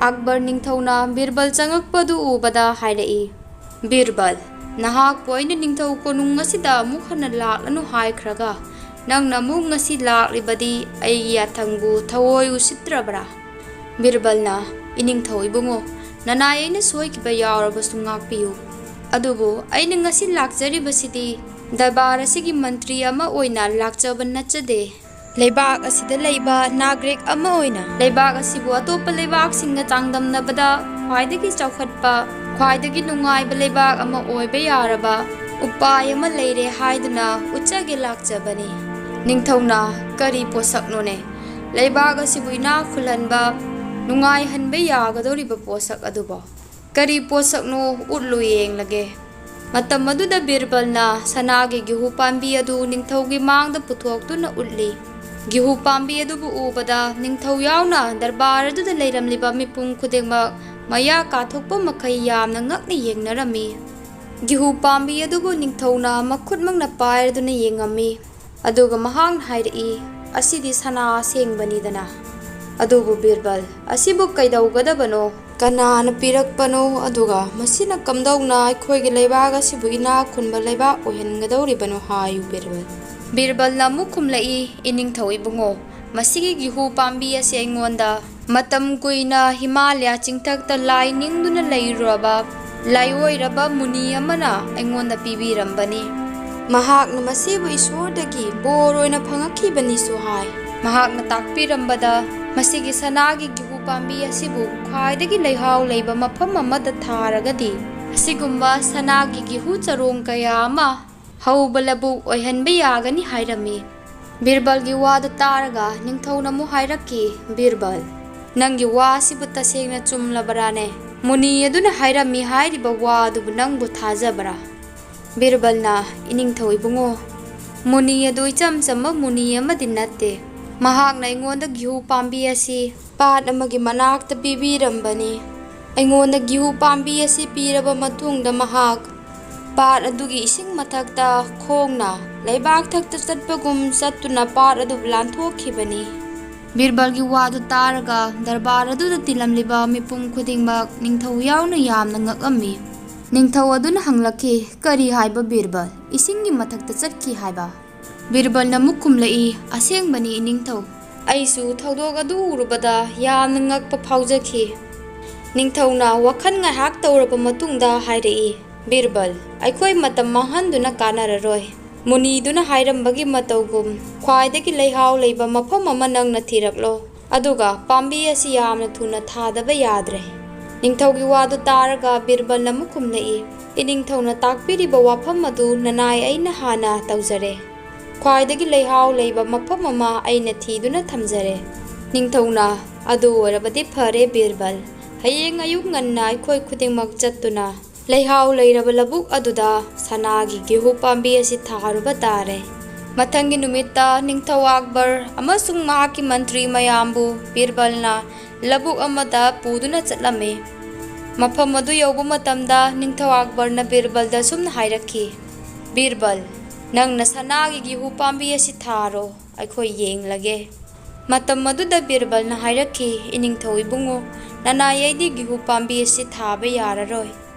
ꯑꯛꯕꯔ ꯅꯤꯡꯊꯧꯅ ꯕꯤꯔꯕꯜ ꯆꯪꯉꯛꯄꯗꯨ ꯎꯕꯗ ꯍꯥꯏꯔꯛꯏ, "ꯕꯤꯔꯕꯜ, ꯅꯍꯥꯛꯄꯨ ꯑꯩꯅ ꯅꯤꯡꯊꯧ ꯀꯣꯅꯨꯡ ꯑꯁꯤꯗ ꯑꯃꯨꯛ ꯍꯟꯅ ꯂꯥꯛꯂꯅꯨ ꯍꯥꯏꯈ꯭ꯔꯒ ꯅꯪꯅ ꯑꯃꯨꯛ ꯉꯁꯤ ꯂꯥꯛꯂꯤꯕꯗꯤ ꯑꯩꯒꯤ ꯌꯥꯊꯪꯕꯨ ꯊꯑꯣꯏ ꯎꯁꯤꯠꯇ꯭ꯔꯕ꯭ꯔꯥ?" ꯕꯤꯔꯕꯜꯅ, "ꯏꯅꯤꯡꯊꯧ ꯏꯕꯨꯡꯉꯣ, ꯅꯅꯥꯏ ꯑꯩꯅ ꯁꯣꯏꯈꯤꯕ ꯌꯥꯎꯔꯕꯁꯨ ꯉꯥꯛꯄꯤꯌꯨ꯫ ꯑꯗꯨꯕꯨ ꯑꯩꯅ ꯉꯁꯤ ꯂꯥꯛꯆꯔꯤꯕꯁꯤꯗꯤ ꯗꯔꯕꯥꯔ ꯑꯁꯤꯒꯤ ꯃꯟꯇ꯭ꯔꯤ ꯑꯃ ꯑꯣꯏꯅ ꯂꯥꯛꯆꯕ ꯅꯠꯆꯗꯦ꯫ ꯂꯩꯕꯥꯛ ꯑꯁꯤꯗ ꯂꯩꯕ ꯅꯥꯒ꯭ꯔꯤꯛ ꯑꯃ ꯑꯣꯏꯅ ꯂꯩꯕꯥꯛ ꯑꯁꯤꯕꯨ ꯑꯇꯣꯞꯄ ꯂꯩꯕꯥꯛꯁꯤꯡꯒ ꯆꯥꯡꯗꯝꯅꯕꯗ ꯈ꯭ꯋꯥꯏꯗꯒꯤ ꯆꯥꯎꯈꯠꯄ, ꯈ꯭ꯋꯥꯏꯗꯒꯤ ꯅꯨꯡꯉꯥꯏꯕ ꯂꯩꯕꯥꯛ ꯑꯃ ꯑꯣꯏꯕ ꯌꯥꯔꯕ ꯎꯄꯥꯏ ꯑꯃ ꯂꯩꯔꯦ ꯍꯥꯏꯗꯨꯅ ꯎꯠꯆꯒꯦ ꯂꯥꯛꯆꯕꯅꯤ꯫" ꯅꯤꯡꯊꯧꯅ, "ꯀꯔꯤ ꯄꯣꯠꯁꯛꯅꯣꯅꯦ? ꯂꯩꯕꯥꯛ ꯑꯁꯤꯕꯨ ꯏꯅꯥꯛ ꯈꯨꯜꯍꯟꯕ, ꯅꯨꯡꯉꯥꯏꯍꯟꯕ ꯌꯥꯒꯗꯧꯔꯤꯕ ꯄꯣꯠꯁꯛ ꯑꯗꯨꯕꯣ? ꯀꯔꯤ ꯄꯣꯠꯁꯛꯅꯣ ꯎꯠꯂꯨ ꯌꯦꯡꯂꯒꯦ꯫" ꯃꯇꯝ ꯑꯗꯨꯗ ꯕꯤꯔꯕꯜꯅ ꯁꯅꯥꯒꯤ ꯒꯤꯍꯨ ꯄꯥꯝꯕꯤ ꯑꯗꯨ ꯅꯤꯡꯊꯧꯒꯤ ꯃꯥꯡꯗ ꯄꯨꯊꯣꯛꯇꯨꯅ ꯎꯠꯂꯤ꯫ ꯒꯤꯍꯨ ꯄꯥꯝꯕꯤ ꯑꯗꯨꯕꯨ ꯎꯕꯗ ꯅꯤꯡꯊꯧ ꯌꯥꯎꯅ ꯗꯔꯕꯥꯔ ꯑꯗꯨꯗ ꯂꯩꯔꯝꯂꯤꯕ ꯃꯤꯄꯨꯝ ꯈꯨꯗꯤꯡꯃꯛ ꯃꯌꯥ ꯀꯥꯊꯣꯛꯄ ꯃꯈꯩ ꯌꯥꯝꯅ ꯉꯛꯅ ꯌꯦꯡꯅꯔꯝꯃꯤ꯫ ꯒꯤꯍꯨ ꯄꯥꯝꯕꯤ ꯑꯗꯨꯕꯨ ꯅꯤꯡꯊꯧꯅ ꯃꯈꯨꯠꯃꯛꯅ ꯄꯥꯏꯔꯗꯨꯅ ꯌꯦꯡꯉꯝꯃꯤ꯫ ꯑꯗꯨꯒ ꯃꯍꯥꯛꯅ ꯍꯥꯏꯔꯛꯏ, "ꯑꯁꯤꯗꯤ ꯁꯅꯥ ꯑꯁꯦꯡꯕꯅꯤꯗꯅ꯫ ꯑꯗꯨꯕꯨ ꯕꯤꯔꯕꯜ, ꯑꯁꯤꯕꯨ ꯀꯩꯗꯧꯒꯗꯕꯅꯣ? ꯀꯅꯥꯅ ꯄꯤꯔꯛꯄꯅꯣ? ꯑꯗꯨꯒ ꯃꯁꯤꯅ ꯀꯝꯗꯧꯅ ꯑꯩꯈꯣꯏꯒꯤ ꯂꯩꯕꯥꯛ ꯑꯁꯤꯕꯨ ꯏꯅꯥꯛ ꯈꯨꯟꯕ ꯂꯩꯕꯥꯛ ꯑꯣꯏꯍꯟꯒꯗꯧꯔꯤꯕꯅꯣ ꯍꯥꯏꯌꯨ, ꯕꯤꯔꯕꯜ꯫ ꯕꯤꯔꯕꯜꯅ ꯑꯃꯨꯛ ꯈꯨꯝꯂꯛꯏ, "ꯏꯅꯤꯡꯊꯧ ꯏꯕꯨꯡꯉꯣ, ꯃꯁꯤꯒꯤ ꯒꯤꯍꯨ ꯄꯥꯝꯕꯤ ꯑꯁꯤ ꯑꯩꯉꯣꯟꯗ ꯃꯇꯝ ꯀꯨꯏꯅ ꯍꯤꯃꯥꯂꯌꯥ ꯆꯤꯡꯊꯛꯇ ꯂꯥꯏ ꯅꯤꯡꯗꯨꯅ ꯂꯩꯔꯨꯔꯕ ꯂꯥꯏꯑꯣꯏꯔꯕ ꯃꯨꯅꯤ ꯑꯃꯅ ꯑꯩꯉꯣꯟꯗ ꯄꯤꯕꯤꯔꯝꯕꯅꯤ꯫ ꯃꯍꯥꯛꯅ ꯃꯁꯤꯕꯨ ꯏꯁꯣꯔꯗꯒꯤ ꯕꯣꯔ ꯑꯣꯏꯅ ꯐꯪꯉꯛꯈꯤꯕꯅꯤꯁꯨ ꯍꯥꯏ꯫ ꯃꯍꯥꯛꯅ ꯇꯥꯛꯄꯤꯔꯝꯕꯗ ꯃꯁꯤꯒꯤ ꯁꯅꯥꯒꯤ ꯒꯤꯍꯨ ꯄꯥꯝꯕꯤ ꯑꯁꯤꯕꯨ ꯈ꯭ꯋꯥꯏꯗꯒꯤ ꯂꯩꯍꯥꯎ ꯂꯩꯕ ꯃꯐꯝ ꯑꯃꯗ ꯊꯥꯔꯒꯗꯤ ꯑꯁꯤꯒꯨꯝꯕ ꯁꯅꯥꯒꯤ ꯒꯤꯍꯨ ꯆꯔꯣꯡ ꯀꯌꯥ ꯑꯃ ꯍꯧꯕ ꯂꯧꯕꯨꯛ ꯑꯣꯏꯍꯟꯕ ꯌꯥꯒꯅꯤ" ꯍꯥꯏꯔꯝꯃꯤ꯫ ꯕꯤꯔꯕꯜꯒꯤ ꯋꯥꯗꯨ ꯇꯥꯔꯒ ꯅꯤꯡꯊꯧꯅ ꯑꯃꯨꯛ ꯍꯥꯏꯔꯛꯈꯤ, "ꯕꯤꯔꯕꯜ, ꯅꯪꯒꯤ ꯋꯥ ꯑꯁꯤꯕꯨ ꯇꯁꯦꯡꯅ ꯆꯨꯝꯂꯕ꯭ꯔꯥꯅꯦ? ꯃꯨꯅꯤ ꯑꯗꯨꯅ ꯍꯥꯏꯔꯝꯃꯤ ꯍꯥꯏꯔꯤꯕ ꯋꯥ ꯑꯗꯨꯕꯨ ꯅꯪꯕꯨ ꯊꯥꯖꯕ꯭ꯔꯥ?" ꯕꯤꯔꯕꯜꯅ, "ꯏꯅꯤꯡꯊꯧ ꯏꯕꯨꯡꯉꯣ, ꯃꯨꯅꯤ ꯑꯗꯨ ꯏꯆꯝ ꯆꯝꯕ ꯃꯨꯅꯤ ꯑꯃꯗꯤ ꯅꯠꯇꯦ꯫ ꯃꯍꯥꯛꯅ ꯑꯩꯉꯣꯟꯗ ꯒꯤꯍꯨ ꯄꯥꯝꯕꯤ ꯑꯁꯤ ꯄꯥꯠ ꯑꯃꯒꯤ ꯃꯅꯥꯛꯇ ꯄꯤꯕꯤꯔꯝꯕꯅꯤ꯫ ꯑꯩꯉꯣꯟꯗ ꯒꯤꯍꯨ ꯄꯥꯝꯕꯤ ꯑꯁꯤ ꯄꯤꯔꯕ ꯃꯇꯨꯡꯗ ꯃꯍꯥꯛ ꯄꯥꯠ ꯑꯗꯨꯒꯤ ꯏꯁꯤꯡ ꯃꯊꯛꯇ ꯈꯣꯡꯅ ꯂꯩꯕꯥꯛ ꯊꯛꯇ ꯆꯠꯄꯒꯨꯝ ꯆꯠꯇꯨꯅ ꯄꯥꯠ ꯑꯗꯨꯕꯨ ꯂꯥꯟꯊꯣꯛꯈꯤꯕꯅꯤ꯫" ꯕꯤꯔꯕꯜꯒꯤ ꯋꯥꯗꯨ ꯇꯥꯔꯒ ꯗꯔꯕꯥꯔ ꯑꯗꯨꯗ ꯇꯤꯜꯂꯝꯂꯤꯕ ꯃꯤꯄꯨꯝ ꯈꯨꯗꯤꯡꯃꯛ ꯅꯤꯡꯊꯧ ꯌꯥꯎꯅ ꯌꯥꯝꯅ ꯉꯛꯂꯝꯃꯤ꯫ ꯅꯤꯡꯊꯧ ꯑꯗꯨꯅ ꯍꯪꯂꯛꯈꯤ, "ꯀꯔꯤ ꯍꯥꯏꯕ ꯕꯤꯔꯕꯜ? ꯏꯁꯤꯡꯒꯤ ꯃꯊꯛꯇ ꯆꯠꯈꯤ ꯍꯥꯏꯕ?" ꯕꯤꯔꯕꯜꯅ ꯑꯃꯨꯛ ꯈꯨꯝꯂꯛꯏ, "ꯑꯁꯦꯡꯕꯅꯤ ꯏꯅꯤꯡꯊꯧ꯫ ꯑꯩꯁꯨ ꯊꯧꯗꯣꯛ ꯑꯗꯨ ꯎꯔꯨꯕꯗ ꯌꯥꯝꯅ ꯉꯛꯄ ꯐꯥꯎꯖꯈꯤ꯫" ꯅꯤꯡꯊꯧꯅ ꯋꯥꯈꯜ ꯉꯥꯏꯍꯥꯛ ꯇꯧꯔꯕ ꯃꯇꯨꯡꯗ ꯍꯥꯏꯔꯛꯏ, "ꯕꯤꯔꯕꯜ, ꯑꯩꯈꯣꯏ ꯃꯇꯝ ꯃꯥꯡꯍꯟꯗꯨꯅ ꯀꯥꯟꯅꯔꯔꯣꯏ꯫ ꯃꯨꯅꯤꯗꯨꯅ ꯍꯥꯏꯔꯝꯕꯒꯤ ꯃꯇꯧꯒꯨꯝ ꯈ꯭ꯋꯥꯏꯗꯒꯤ ꯂꯩꯍꯥꯎ ꯂꯩꯕ ꯃꯐꯝ ꯑꯃ ꯅꯪꯅ ꯊꯤꯔꯛꯂꯣ꯫ ꯑꯗꯨꯒ ꯄꯥꯝꯕꯤ ꯑꯁꯤ ꯌꯥꯝꯅ ꯊꯨꯅ ꯊꯥꯗꯕ ꯌꯥꯗ꯭ꯔꯦ꯫" ꯅꯤꯡꯊꯧꯒꯤ ꯋꯥꯗꯨ ꯇꯥꯔꯒ ꯕꯤꯔꯕꯜꯅ ꯑꯃꯨꯛ ꯈꯨꯝꯂꯛꯏ, "ꯏꯅꯤꯡꯊꯧꯅ ꯇꯥꯛꯄꯤꯔꯤꯕ ꯋꯥꯐꯝ ꯑꯗꯨ ꯅꯅꯥꯏ ꯑꯩꯅ ꯍꯥꯟꯅ ꯇꯧꯖꯔꯦ꯫ ꯈ꯭ꯋꯥꯏꯗꯒꯤ ꯂꯩꯍꯥꯎ ꯂꯩꯕ ꯃꯐꯝ ꯑꯃ ꯑꯩꯅ ꯊꯤꯗꯨꯅ ꯊꯝꯖꯔꯦ꯫" ꯅꯤꯡꯊꯧꯅ, "ꯑꯗꯨ ꯑꯣꯏꯔꯕꯗꯤ ꯐꯔꯦ ꯕꯤꯔꯕꯜ, ꯍꯌꯦꯡ ꯑꯌꯨꯛ ꯉꯟꯅ ꯑꯩꯈꯣꯏ ꯈꯨꯗꯤꯡꯃꯛ ꯆꯠꯇꯨꯅ ꯂꯩꯍꯥꯎ ꯂꯩꯔꯕ ꯂꯧꯕꯨꯛ ꯑꯗꯨꯗ ꯁꯅꯥꯒꯤ ꯒꯤꯍꯨ ꯄꯥꯝꯕꯤ ꯑꯁꯤ ꯊꯥꯔꯨꯕ ꯇꯥꯔꯦ꯫" ꯃꯊꯪꯒꯤ ꯅꯨꯃꯤꯠꯇ ꯅꯤꯡꯊꯧ ꯑꯛꯕꯔ ꯑꯃꯁꯨꯡ ꯃꯍꯥꯛꯀꯤ ꯃꯟꯇ꯭ꯔꯤ ꯃꯌꯥꯝꯕꯨ ꯕꯤꯔꯕꯜꯅ ꯂꯧꯕꯨꯛ ꯑꯃꯗ ꯄꯨꯗꯨꯅ ꯆꯠꯂꯝꯃꯤ꯫ ꯃꯐꯝ ꯑꯗꯨ ꯌꯧꯕ ꯃꯇꯝꯗ ꯅꯤꯡꯊꯧ ꯑꯛꯕꯔꯅ ꯕꯤꯔꯕꯜꯗ ꯑꯁꯨꯝꯅ ꯍꯥꯏꯔꯛꯈꯤ, "ꯕꯤꯔꯕꯜ, ꯅꯪꯅ ꯁꯅꯥꯒꯤ ꯒꯤꯍꯨ ꯄꯥꯝꯕꯤ ꯑꯁꯤ ꯊꯥꯔꯣ, ꯑꯩꯈꯣꯏ ꯌꯦꯡꯂꯒꯦ꯫" ꯃꯇꯝ ꯑꯗꯨꯗ ꯕꯤꯔꯕꯜꯅ ꯍꯥꯏꯔꯛꯈꯤ, "ꯏꯅꯤꯡꯊꯧ ꯏꯕꯨꯡꯉꯣ, ꯅꯅꯥꯏ ꯑꯩꯗꯤ ꯒꯤꯍꯨ ꯄꯥꯝꯕꯤ ꯑꯁꯤ ꯊꯥꯕ ꯌꯥꯔꯔꯣꯏ꯫"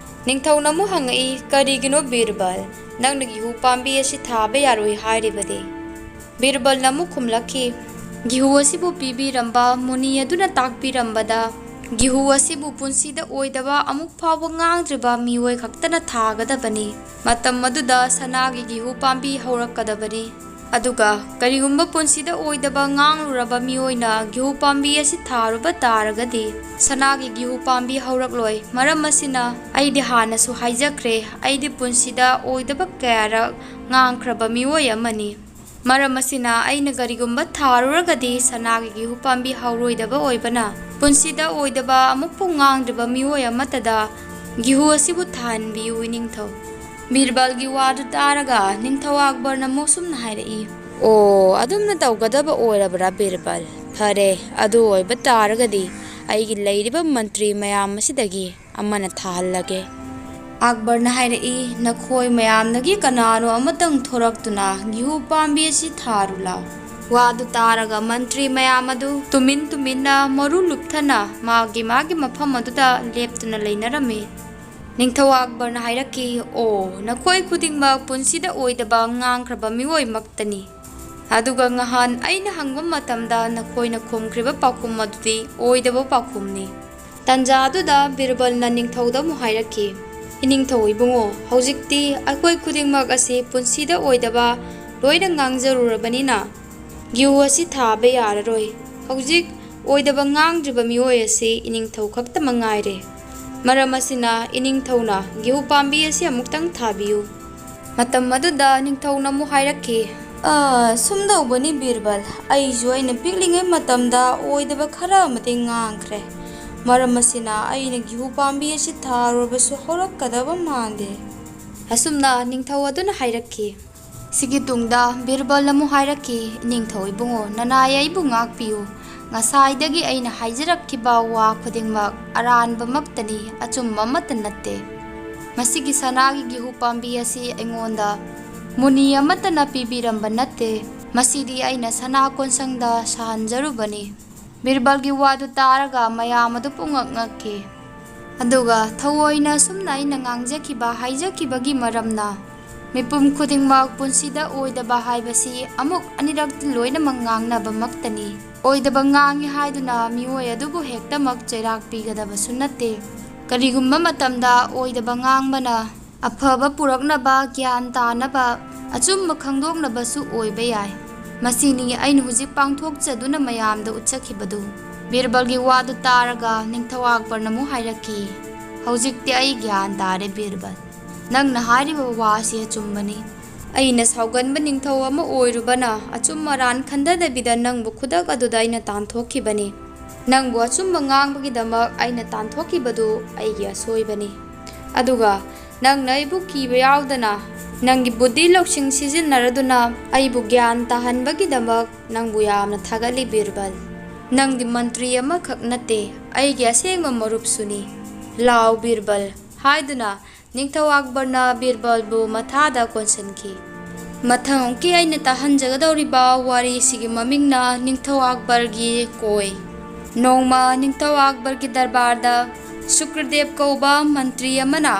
ꯅꯤꯡꯊꯧꯅ ꯑꯃꯨꯛ ꯍꯪꯉꯛꯏ, "ꯀꯔꯤꯒꯤꯅꯣ ꯕꯤꯔꯕꯜ? ꯅꯪꯅ ꯒꯤꯍꯨ ꯄꯥꯝꯕꯤ ꯑꯁꯤ ꯊꯥꯕ ꯌꯥꯔꯣꯏ ꯍꯥꯏꯔꯤꯕꯗꯤ?" ꯕꯤꯔꯕꯜꯅ ꯑꯃꯨꯛ ꯈꯨꯝꯂꯛꯈꯤ, "ꯒꯤꯍꯨ ꯑꯁꯤꯕꯨ ꯄꯤꯕꯤꯔꯝꯕ ꯃꯨꯅꯤ ꯑꯗꯨꯅ ꯇꯥꯛꯄꯤꯔꯝꯕꯗ, ꯒꯤꯍꯨ ꯑꯁꯤꯕꯨ ꯄꯨꯟꯁꯤꯗ ꯑꯣꯏꯗꯕ ꯑꯃꯨꯛ ꯐꯥꯎꯕ ꯉꯥꯡꯗ꯭ꯔꯤꯕ ꯃꯤꯑꯣꯏ ꯈꯛꯇꯅ ꯊꯥꯒꯗꯕꯅꯤ꯫ ꯃꯇꯝ ꯑꯗꯨꯗ ꯁꯅꯥꯒꯤ ꯒꯤꯍꯨ ꯄꯥꯝꯕꯤ ꯍꯧꯔꯛꯀꯗꯕꯅꯤ꯫ ꯑꯗꯨꯒ ꯀꯔꯤꯒꯨꯝꯕ ꯄꯨꯟꯁꯤꯗ ꯑꯣꯏꯗꯕ ꯉꯥꯡꯂꯨꯔꯕ ꯃꯤꯑꯣꯏꯅ ꯒꯤꯍꯨ ꯄꯥꯝꯕꯤ ꯑꯁꯤ ꯊꯥꯔꯨꯕ ꯇꯥꯔꯒꯗꯤ, ꯁꯅꯥꯒꯤ ꯒꯤꯍꯨ ꯄꯥꯝꯕꯤ ꯍꯧꯔꯛꯂꯣꯏ꯫ ꯃꯔꯝ ꯑꯁꯤꯅ ꯑꯩꯗꯤ ꯍꯥꯟꯅꯁꯨ ꯍꯥꯏꯖꯈ꯭ꯔꯦ, ꯑꯩꯗꯤ ꯄꯨꯟꯁꯤꯗ ꯑꯣꯏꯗꯕ ꯀꯌꯥꯔꯛ ꯉꯥꯡꯈ꯭ꯔꯕ ꯃꯤꯑꯣꯏ ꯑꯃꯅꯤ꯫ ꯃꯔꯝ ꯑꯁꯤꯅ ꯑꯩꯅ ꯀꯔꯤꯒꯨꯝꯕ ꯊꯥꯔꯨꯔꯒꯗꯤ ꯁꯅꯥꯒꯤ ꯒꯤꯍꯨ ꯄꯥꯝꯕꯤ ꯍꯧꯔꯣꯏꯗꯕ ꯑꯣꯏꯕꯅ, ꯄꯨꯟꯁꯤꯗ ꯑꯣꯏꯗꯕ ꯑꯃꯨꯛꯄꯨ ꯉꯥꯡꯗ꯭ꯔꯤꯕ ꯃꯤꯑꯣꯏ ꯑꯃꯠꯇꯗ ꯒꯤꯍꯨ ꯑꯁꯤꯕꯨ ꯊꯥꯍꯟꯕꯤꯌꯨ, ꯏꯅꯤꯡꯊꯧ꯫" ꯕꯤꯔꯕꯜꯒꯤ ꯋꯥꯗꯨ ꯇꯥꯔꯒ ꯅꯤꯡꯊꯧ ꯑꯛꯕꯔꯅ ꯑꯃꯨꯛ ꯁꯨꯝꯅ ꯍꯥꯏꯔꯛꯏ, "ꯑꯣ, ꯑꯗꯨꯝꯅ ꯇꯧꯒꯗꯕ ꯑꯣꯏꯔꯕ꯭ꯔꯥ ꯕꯤꯔꯕꯜ? ꯐꯔꯦ, ꯑꯗꯨ ꯑꯣꯏꯕ ꯇꯥꯔꯒꯗꯤ ꯑꯩꯒꯤ ꯂꯩꯔꯤꯕ ꯃꯟꯇ꯭ꯔꯤ ꯃꯌꯥꯝ ꯑꯁꯤꯗꯒꯤ ꯑꯃꯅ ꯊꯥꯍꯜꯂꯒꯦ꯫" ꯑꯛꯕꯔꯅ ꯍꯥꯏꯔꯛꯏ, "ꯅꯈꯣꯏ ꯃꯌꯥꯝꯗꯒꯤ ꯀꯅꯥꯅꯣ ꯑꯃꯇꯪ ꯊꯣꯔꯛꯇꯨꯅ ꯒꯤꯍꯨ ꯄꯥꯝꯕꯤ ꯑꯁꯤ ꯊꯥꯔꯨ ꯂꯥꯎ꯫" ꯋꯥꯗꯨ ꯇꯥꯔꯒ ꯃꯟꯇ꯭ꯔꯤ ꯃꯌꯥꯝ ꯑꯗꯨ ꯇꯨꯃꯤꯟ ꯇꯨꯃꯤꯟꯅ ꯃꯔꯨ ꯂꯨꯞꯊꯅ ꯃꯥꯒꯤ ꯃꯥꯒꯤ ꯃꯐꯝ ꯑꯗꯨꯗ ꯂꯦꯞꯇꯨꯅ ꯂꯩꯅꯔꯝꯃꯤ꯫ ꯅꯤꯡꯊꯧ ꯑꯛꯕꯔꯅ ꯍꯥꯏꯔꯛꯈꯤ, "ꯑꯣ, ꯅꯈꯣꯏ ꯈꯨꯗꯤꯡꯃꯛ ꯄꯨꯟꯁꯤꯗ ꯑꯣꯏꯗꯕ ꯉꯥꯡꯈ꯭ꯔꯕ ꯃꯤꯑꯣꯏꯃꯛꯇꯅꯤ꯫ ꯑꯗꯨꯒ ꯉꯍꯥꯟ ꯑꯩꯅ ꯍꯪꯕ ꯃꯇꯝꯗ ꯅꯈꯣꯏꯅ ꯈꯨꯝꯈ꯭ꯔꯤꯕ ꯄꯥꯎꯈꯨꯝ ꯑꯗꯨꯗꯤ ꯑꯣꯏꯗꯕ ꯄꯥꯎꯈꯨꯝꯅꯤ꯫" ꯇꯟꯖꯥ ꯑꯗꯨꯗ ꯕꯤꯔꯕꯜꯅ ꯅꯤꯡꯊꯧꯗ ꯑꯃꯨꯛ ꯍꯥꯏꯔꯛꯈꯤ, "ꯏꯅꯤꯡꯊꯧ ꯏꯕꯨꯡꯉꯣ, ꯍꯧꯖꯤꯛꯇꯤ ꯑꯩꯈꯣꯏ ꯈꯨꯗꯤꯡꯃꯛ ꯑꯁꯤ ꯄꯨꯟꯁꯤꯗ ꯑꯣꯏꯗꯕ ꯂꯣꯏꯅ ꯉꯥꯡꯖꯔꯨꯔꯕꯅꯤꯅ, ꯒꯤꯍꯨ ꯑꯁꯤ ꯊꯥꯕ ꯌꯥꯔꯔꯣꯏ꯫ ꯍꯧꯖꯤꯛ ꯑꯣꯏꯗꯕ ꯉꯥꯡꯗ꯭ꯔꯤꯕ ꯃꯤꯑꯣꯏ ꯑꯁꯤ ꯏꯅꯤꯡꯊꯧ ꯈꯛꯇꯃꯛ ꯉꯥꯏꯔꯦ꯫ ꯃꯔꯝ ꯑꯁꯤꯅ ꯏꯅꯤꯡꯊꯧꯅ ꯒꯤꯍꯨ ꯄꯥꯝꯕꯤ ꯑꯁꯤ ꯑꯃꯨꯛꯇꯪ ꯊꯥꯕꯤꯌꯨ꯫" ꯃꯇꯝ ꯑꯗꯨꯗ ꯅꯤꯡꯊꯧꯅ ꯑꯃꯨꯛ ꯍꯥꯏꯔꯛꯈꯤ, "ꯑ, ꯁꯨꯝꯗꯧꯕꯅꯤ ꯕꯤꯔꯕꯜ, ꯑꯩꯁꯨ ꯑꯩꯅ ꯄꯤꯛꯂꯤꯉꯩ ꯃꯇꯝꯗ ꯑꯣꯏꯗꯕ ꯈꯔ ꯑꯃꯗꯤ ꯉꯥꯡꯈ꯭ꯔꯦ꯫ ꯃꯔꯝ ꯑꯁꯤꯅ ꯑꯩꯅ ꯒꯤꯍꯨ ꯄꯥꯝꯕꯤ ꯑꯁꯤ ꯊꯥꯔꯨꯔꯕꯁꯨ ꯍꯧꯔꯛꯀꯗꯕ ꯃꯥꯟꯗꯦ꯫" ꯑꯁꯨꯝꯅ ꯅꯤꯡꯊꯧ ꯑꯗꯨꯅ ꯍꯥꯏꯔꯛꯈꯤ꯫ ꯁꯤꯒꯤ ꯇꯨꯡꯗ ꯕꯤꯔꯕꯜ ꯑꯃꯨꯛ ꯍꯥꯏꯔꯛꯈꯤ, "ꯏꯅꯤꯡꯊꯧ ꯏꯕꯨꯡꯉꯣ, ꯅꯅꯥꯏ ꯑꯩꯕꯨ ꯉꯥꯛꯄꯤꯌꯨ꯫ ꯉꯁꯥꯏꯗꯒꯤ ꯑꯩꯅ ꯍꯥꯏꯖꯔꯛꯈꯤꯕ ꯋꯥ ꯈꯨꯗꯤꯡꯃꯛ ꯑꯔꯥꯟꯕꯃꯛꯇꯅꯤ, ꯑꯆꯨꯝꯕ ꯑꯃꯠꯇ ꯅꯠꯇꯦ꯫ ꯃꯁꯤꯒꯤ ꯁꯅꯥꯒꯤ ꯒꯤꯍꯨ ꯄꯥꯝꯕꯤ ꯑꯁꯤ ꯑꯩꯉꯣꯟꯗ ꯃꯨꯅꯤ ꯑꯃꯠꯇꯅ ꯄꯤꯕꯤꯔꯝꯕ ꯅꯠꯇꯦ꯫ ꯃꯁꯤꯗꯤ ꯑꯩꯅ ꯁꯅꯥ ꯀꯣꯟꯁꯪꯗ ꯁꯥꯍꯟꯖꯔꯨꯕꯅꯤ꯫ ꯕꯤꯔꯕꯜꯒꯤ ꯋꯥꯗꯨ ꯇꯥꯔꯒ ꯃꯌꯥꯝ ꯑꯗꯨ ꯄꯨꯡꯉꯛ ꯉꯛꯈꯤ꯫ ꯑꯗꯨꯒ ꯊꯑꯣꯏꯅ ꯑꯁꯨꯝꯅ ꯑꯩꯅ ꯉꯥꯡꯖꯈꯤꯕ, ꯍꯥꯏꯖꯈꯤꯕꯒꯤ ꯃꯔꯝꯅ ꯃꯤꯄꯨꯝ ꯈꯨꯗꯤꯡꯃꯛ ꯄꯨꯟꯁꯤꯗ ꯑꯣꯏꯗꯕ ꯍꯥꯏꯕꯁꯤ ꯑꯃꯨꯛ ꯑꯅꯤꯔꯛꯇꯤ ꯂꯣꯏꯅꯃꯛ ꯉꯥꯡꯅꯕꯃꯛꯇꯅꯤ꯫ ꯑꯣꯏꯗꯕ ꯉꯥꯡꯏ ꯍꯥꯏꯗꯨꯅ ꯃꯤꯑꯣꯏ ꯑꯗꯨꯕꯨ ꯍꯦꯛꯇꯃꯛ ꯆꯩꯔꯥꯛ ꯄꯤꯒꯗꯕꯁꯨ ꯅꯠꯇꯦ꯫ ꯀꯔꯤꯒꯨꯝꯕ ꯃꯇꯝꯗ ꯑꯣꯏꯗꯕ ꯉꯥꯡꯕꯅ ꯑꯐꯕ ꯄꯨꯔꯛꯅꯕ, ꯒ꯭ꯌꯥꯟ ꯇꯥꯅꯕ, ꯑꯆꯨꯝꯕ ꯈꯪꯗꯣꯛꯅꯕꯁꯨ ꯑꯣꯏꯕ ꯌꯥꯏ꯫ ꯃꯁꯤꯅꯤ ꯑꯩꯅ ꯍꯧꯖꯤꯛ ꯄꯥꯡꯊꯣꯛꯆꯗꯨꯅ ꯃꯌꯥꯝꯗ ꯎꯠꯆꯈꯤꯕꯗꯨ꯫ ꯕꯤꯔꯕꯜꯒꯤ ꯋꯥꯗꯨ ꯇꯥꯔꯒ ꯅꯤꯡꯊꯧ ꯑꯛꯕꯔꯅ ꯑꯃꯨꯛ ꯍꯥꯏꯔꯛꯈꯤ, "ꯍꯧꯖꯤꯛꯇꯤ ꯑꯩ ꯒ꯭ꯌꯥꯟ ꯇꯥꯔꯦ ꯕꯤꯔꯕꯜ꯫ ꯅꯪꯅ ꯍꯥꯏꯔꯤꯕ ꯋꯥꯁꯤ ꯑꯆꯨꯝꯕꯅꯤ꯫ ꯑꯩꯅ ꯁꯥꯎꯒꯟꯕ ꯅꯤꯡꯊꯧ ꯑꯃ ꯑꯣꯏꯔꯨꯕꯅ ꯑꯆꯨꯝ ꯑꯔꯥꯟ ꯈꯟꯊꯗꯕꯤꯗ ꯅꯪꯕꯨ ꯈꯨꯗꯛ ꯑꯗꯨꯗ ꯑꯩꯅ ꯇꯥꯟꯊꯣꯛꯈꯤꯕꯅꯤ꯫ ꯅꯪꯕꯨ ꯑꯆꯨꯝꯕ ꯉꯥꯡꯕꯒꯤꯗꯃꯛ ꯑꯩꯅ ꯇꯥꯟꯊꯣꯛꯈꯤꯕꯗꯨ ꯑꯩꯒꯤ ꯑꯁꯣꯏꯕꯅꯤ꯫ ꯑꯗꯨꯒ ꯅꯪꯅ ꯑꯩꯕꯨ ꯀꯤꯕ ꯌꯥꯎꯗꯅ ꯅꯪꯒꯤ ꯕꯨꯙꯤ ꯂꯧꯁꯤꯡ ꯁꯤꯖꯤꯟꯅꯔꯗꯨꯅ ꯑꯩꯕꯨ ꯒ꯭ꯌꯥꯟ ꯇꯥꯍꯟꯕꯒꯤꯗꯃꯛ ꯅꯪꯕꯨ ꯌꯥꯝꯅ ꯊꯥꯒꯠꯂꯤ ꯕꯤꯔꯕꯜ꯫ ꯅꯪꯗꯤ ꯃꯟꯇ꯭ꯔꯤ ꯑꯃꯈꯛ ꯅꯠꯇꯦ, ꯑꯩꯒꯤ ꯑꯁꯦꯡꯕ ꯃꯔꯨꯞꯁꯨꯅꯤ꯫ ꯂꯥꯎ ꯕꯤꯔꯕꯜ" ꯍꯥꯏꯗꯨꯅ ꯅꯤꯡꯊꯧ ꯑꯛꯕꯔꯅ ꯕꯤꯔꯕꯜꯕꯨ ꯃꯊꯥꯗ ꯀꯣꯟꯁꯤꯟꯈꯤ꯫ ꯃꯊꯪꯒꯤ ꯑꯩꯅ ꯇꯥꯍꯟꯖꯒꯗꯧꯔꯤꯕ ꯋꯥꯔꯤꯁꯤꯒꯤ ꯃꯃꯤꯡꯅ ꯅꯤꯡꯊꯧ ꯑꯛꯕꯔꯒꯤ ꯀꯣꯏ꯫ ꯅꯣꯡꯃ ꯅꯤꯡꯊꯧ ꯑꯛꯕꯔꯒꯤ ꯗꯔꯕꯥꯔꯗ ꯁꯨꯀ꯭ꯔꯗꯦꯕ ꯀꯧꯕ ꯃꯟꯇ꯭ꯔꯤ ꯑꯃꯅ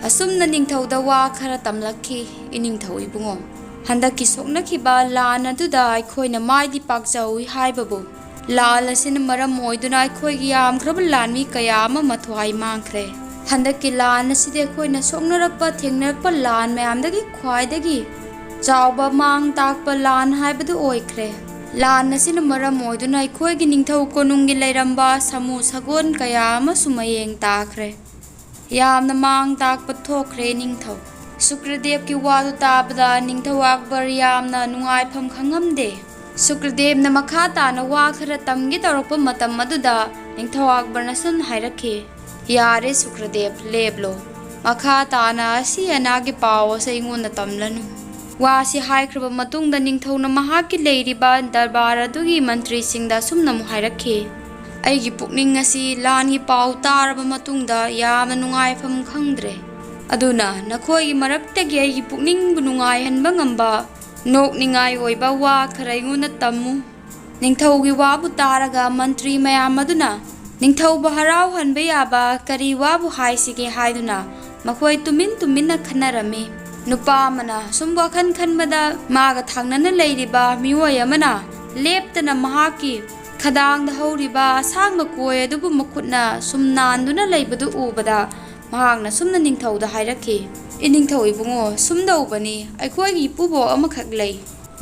ꯑꯁꯨꯝꯅ ꯅꯤꯡꯊꯧꯗ ꯋꯥ ꯈꯔ ꯇꯝꯂꯛꯈꯤ, "ꯏꯅꯤꯡꯊꯧ ꯏꯕꯨꯡꯉꯣ, ꯍꯟꯗꯛꯀꯤ ꯁꯣꯛꯅꯈꯤꯕ ꯂꯥꯟ ꯑꯗꯨꯗ ꯑꯩꯈꯣꯏꯅ ꯃꯥꯏꯗꯤ ꯄꯥꯛꯆꯍꯧꯏ ꯍꯥꯏꯕꯕꯨ ꯂꯥꯟ ꯑꯁꯤꯅ ꯃꯔꯝ ꯑꯣꯏꯗꯨꯅ ꯑꯩꯈꯣꯏꯒꯤ ꯌꯥꯝꯈ꯭ꯔꯕ ꯂꯥꯟꯃꯤ ꯀꯌꯥ ꯑꯃ ꯃꯊ꯭ꯋꯥꯏ ꯃꯥꯡꯈ꯭ꯔꯦ꯫ ꯍꯟꯗꯛꯀꯤ ꯂꯥꯟ ꯑꯁꯤꯗꯤ ꯑꯩꯈꯣꯏꯅ ꯁꯣꯛꯅꯔꯛꯄ, ꯊꯦꯡꯅꯔꯛꯄ ꯂꯥꯟ ꯃꯌꯥꯝꯗꯒꯤ ꯈ꯭ꯋꯥꯏꯗꯒꯤ ꯆꯥꯎꯕ, ꯃꯥꯡ ꯇꯥꯛꯄ ꯂꯥꯟ ꯍꯥꯏꯕꯗꯨ ꯑꯣꯏꯈ꯭ꯔꯦ꯫ ꯂꯥꯟ ꯑꯁꯤꯅ ꯃꯔꯝ ꯑꯣꯏꯗꯨꯅ ꯑꯩꯈꯣꯏꯒꯤ ꯅꯤꯡꯊꯧ ꯀꯣꯅꯨꯡꯒꯤ ꯂꯩꯔꯝꯕ ꯁꯥꯃꯨ ꯁꯥꯒꯣꯟ ꯀꯌꯥ ꯑꯃꯁꯨ ꯃꯌꯦꯡ ꯇꯥꯈ꯭ꯔꯦ꯫ ꯌꯥꯝꯅ ꯃꯥꯡ ꯇꯥꯛꯄ ꯊꯣꯛꯈ꯭ꯔꯦ ꯅꯤꯡꯊꯧ꯫" ꯁꯨꯀ꯭ꯔꯗꯦꯕꯀꯤ ꯋꯥꯗꯨ ꯇꯥꯕꯗ ꯅꯤꯡꯊꯧ ꯑꯛꯕꯔ ꯌꯥꯝꯅ ꯅꯨꯡꯉꯥꯏꯐꯝ ꯈꯪꯉꯝꯗꯦ꯫ ꯁꯨꯀ꯭ꯔꯗꯦꯕꯅ ꯃꯈꯥ ꯇꯥꯅ ꯋꯥ ꯈꯔ ꯇꯝꯒꯦ ꯇꯧꯔꯛꯄ ꯃꯇꯝ ꯑꯗꯨꯗ ꯅꯤꯡꯊꯧ ꯑꯛꯕꯔꯅ ꯁꯨꯝ ꯍꯥꯏꯔꯛꯈꯤ, "ꯌꯥꯔꯦ ꯁꯨꯀ꯭ꯔꯗꯦꯕ, ꯂꯦꯞꯂꯣ꯫ ꯃꯈꯥ ꯇꯥꯅ ꯑꯁꯤ ꯑꯅꯥꯒꯤ ꯄꯥꯎ ꯑꯁꯤ ꯑꯩꯉꯣꯟꯗ ꯇꯝꯂꯅꯨ꯫" ꯋꯥꯁꯤ ꯍꯥꯏꯈ꯭ꯔꯕ ꯃꯇꯨꯡꯗ ꯅꯤꯡꯊꯧꯅ ꯃꯍꯥꯛꯀꯤ ꯂꯩꯔꯤꯕ ꯗꯔꯕꯥꯔ ꯑꯗꯨꯒꯤ ꯃꯟꯇ꯭ꯔꯤꯁꯤꯡꯗ ꯑꯁꯨꯝꯅ ꯑꯃꯨꯛ ꯍꯥꯏꯔꯛꯈꯤ, "ꯑꯩꯒꯤ ꯄꯨꯛꯅꯤꯡ ꯑꯁꯤ ꯂꯥꯟꯒꯤ ꯄꯥꯎ ꯇꯥꯔꯕ ꯃꯇꯨꯡꯗ ꯌꯥꯝꯅ ꯅꯨꯡꯉꯥꯏꯐꯝ ꯈꯪꯗ꯭ꯔꯦ꯫ ꯑꯗꯨꯅ ꯅꯈꯣꯏꯒꯤ ꯃꯔꯛꯇꯒꯤ ꯑꯩꯒꯤ ꯄꯨꯛꯅꯤꯡꯕꯨ ꯅꯨꯡꯉꯥꯏꯍꯟꯕ ꯉꯝꯕ ꯅꯣꯛꯅꯤꯡꯉꯥꯏ ꯑꯣꯏꯕ ꯋꯥ ꯈꯔ ꯑꯩꯉꯣꯟꯗ ꯇꯝꯃꯨ꯫ ꯅꯤꯡꯊꯧꯒꯤ ꯋꯥꯕꯨ ꯇꯥꯔꯒ ꯃꯟꯇ꯭ꯔꯤ ꯃꯌꯥꯝ ꯑꯗꯨꯅ ꯅꯤꯡꯊꯧꯕꯨ ꯍꯔꯥꯎꯍꯟꯕ ꯌꯥꯕ ꯀꯔꯤ ꯋꯥꯕꯨ ꯍꯥꯏꯁꯤꯒꯦ ꯍꯥꯏꯗꯨꯅ ꯃꯈꯣꯏ ꯇꯨꯃꯤꯟ ꯇꯨꯃꯤꯟꯅ ꯈꯟꯅꯔꯝꯃꯤ꯫ ꯅꯨꯄꯥ ꯑꯃꯅ ꯁꯨꯝ ꯋꯥꯈꯜ ꯈꯟꯕꯗ, ꯃꯥꯒ ꯊꯪꯅꯅ ꯂꯩꯔꯤꯕ ꯃꯤꯑꯣꯏ ꯑꯃꯅ ꯂꯦꯞꯇꯅ ꯃꯍꯥꯛꯀꯤ ꯈꯗꯥꯡꯗ ꯍꯧꯔꯤꯕ ꯑꯁꯥꯡꯕ ꯀꯣꯏ ꯑꯗꯨꯕꯨ ꯃꯈꯨꯠꯅ ꯁꯨꯝ ꯅꯥꯟꯗꯨꯅ ꯂꯩꯕꯗꯨ ꯎꯕꯗ, ꯃꯍꯥꯛꯅ ꯁꯨꯝꯅ ꯅꯤꯡꯊꯧꯗ ꯍꯥꯏꯔꯛꯈꯤ, "ꯏꯅꯤꯡꯊꯧ ꯏꯕꯨꯡꯉꯣ, ꯁꯨꯝ ꯇꯧꯕꯅꯤ, ꯑꯩꯈꯣꯏꯒꯤ ꯏꯄꯨꯕꯣꯛ ꯑꯃꯈꯛ ꯂꯩ꯫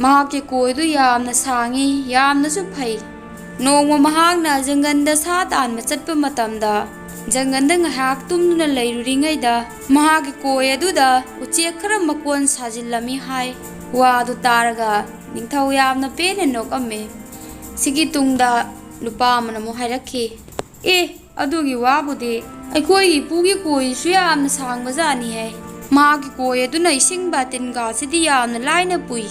ꯃꯍꯥꯛꯀꯤ ꯀꯣꯏꯗꯨ ꯌꯥꯝꯅ ꯁꯥꯡꯉꯤ, ꯌꯥꯝꯅꯁꯨ ꯐꯩ꯫ ꯅꯣꯡꯃ ꯃꯍꯥꯛꯅ ꯖꯪꯒꯜꯗ ꯁꯥ ꯇꯥꯟꯕ ꯆꯠꯄ ꯃꯇꯝꯗ, ꯖꯪꯒꯜꯗ ꯉꯥꯏꯍꯥꯛ ꯇꯨꯝꯗꯨꯅ ꯂꯩꯔꯨꯔꯤꯉꯩꯗ, ꯃꯍꯥꯛꯀꯤ ꯀꯣꯏ ꯑꯗꯨꯗ ꯎꯆꯦꯛ ꯈꯔ ꯃꯀꯣꯟ ꯁꯥꯖꯤꯜꯂꯝꯃꯤ" ꯍꯥꯏ꯫ ꯋꯥꯗꯨ ꯇꯥꯔꯒ ꯅꯤꯡꯊꯧ ꯌꯥꯝꯅ ꯄꯦꯟꯅ ꯅꯣꯛꯑꯝꯃꯤ꯫ ꯁꯤꯒꯤ ꯇꯨꯡꯗ ꯅꯨꯄꯥ ꯑꯃꯅ ꯑꯃꯨꯛ ꯍꯥꯏꯔꯛꯈꯤ, "ꯑꯦ, ꯑꯗꯨꯒꯤ ꯋꯥꯕꯨꯗꯤ, ꯑꯩꯈꯣꯏꯒꯤ ꯏꯄꯨꯒꯤ ꯀꯣꯏꯁꯨ ꯌꯥꯝꯅ ꯁꯥꯡꯕꯖꯥꯠꯅꯤꯍꯦ꯫ ꯃꯍꯥꯛꯀꯤ ꯀꯣꯏ ꯑꯗꯨꯅ ꯏꯁꯤꯡ ꯕꯥꯇꯤꯟꯒꯥꯁꯤꯗꯤ ꯌꯥꯝꯅ ꯂꯥꯏꯅ ꯄꯨꯏ꯫"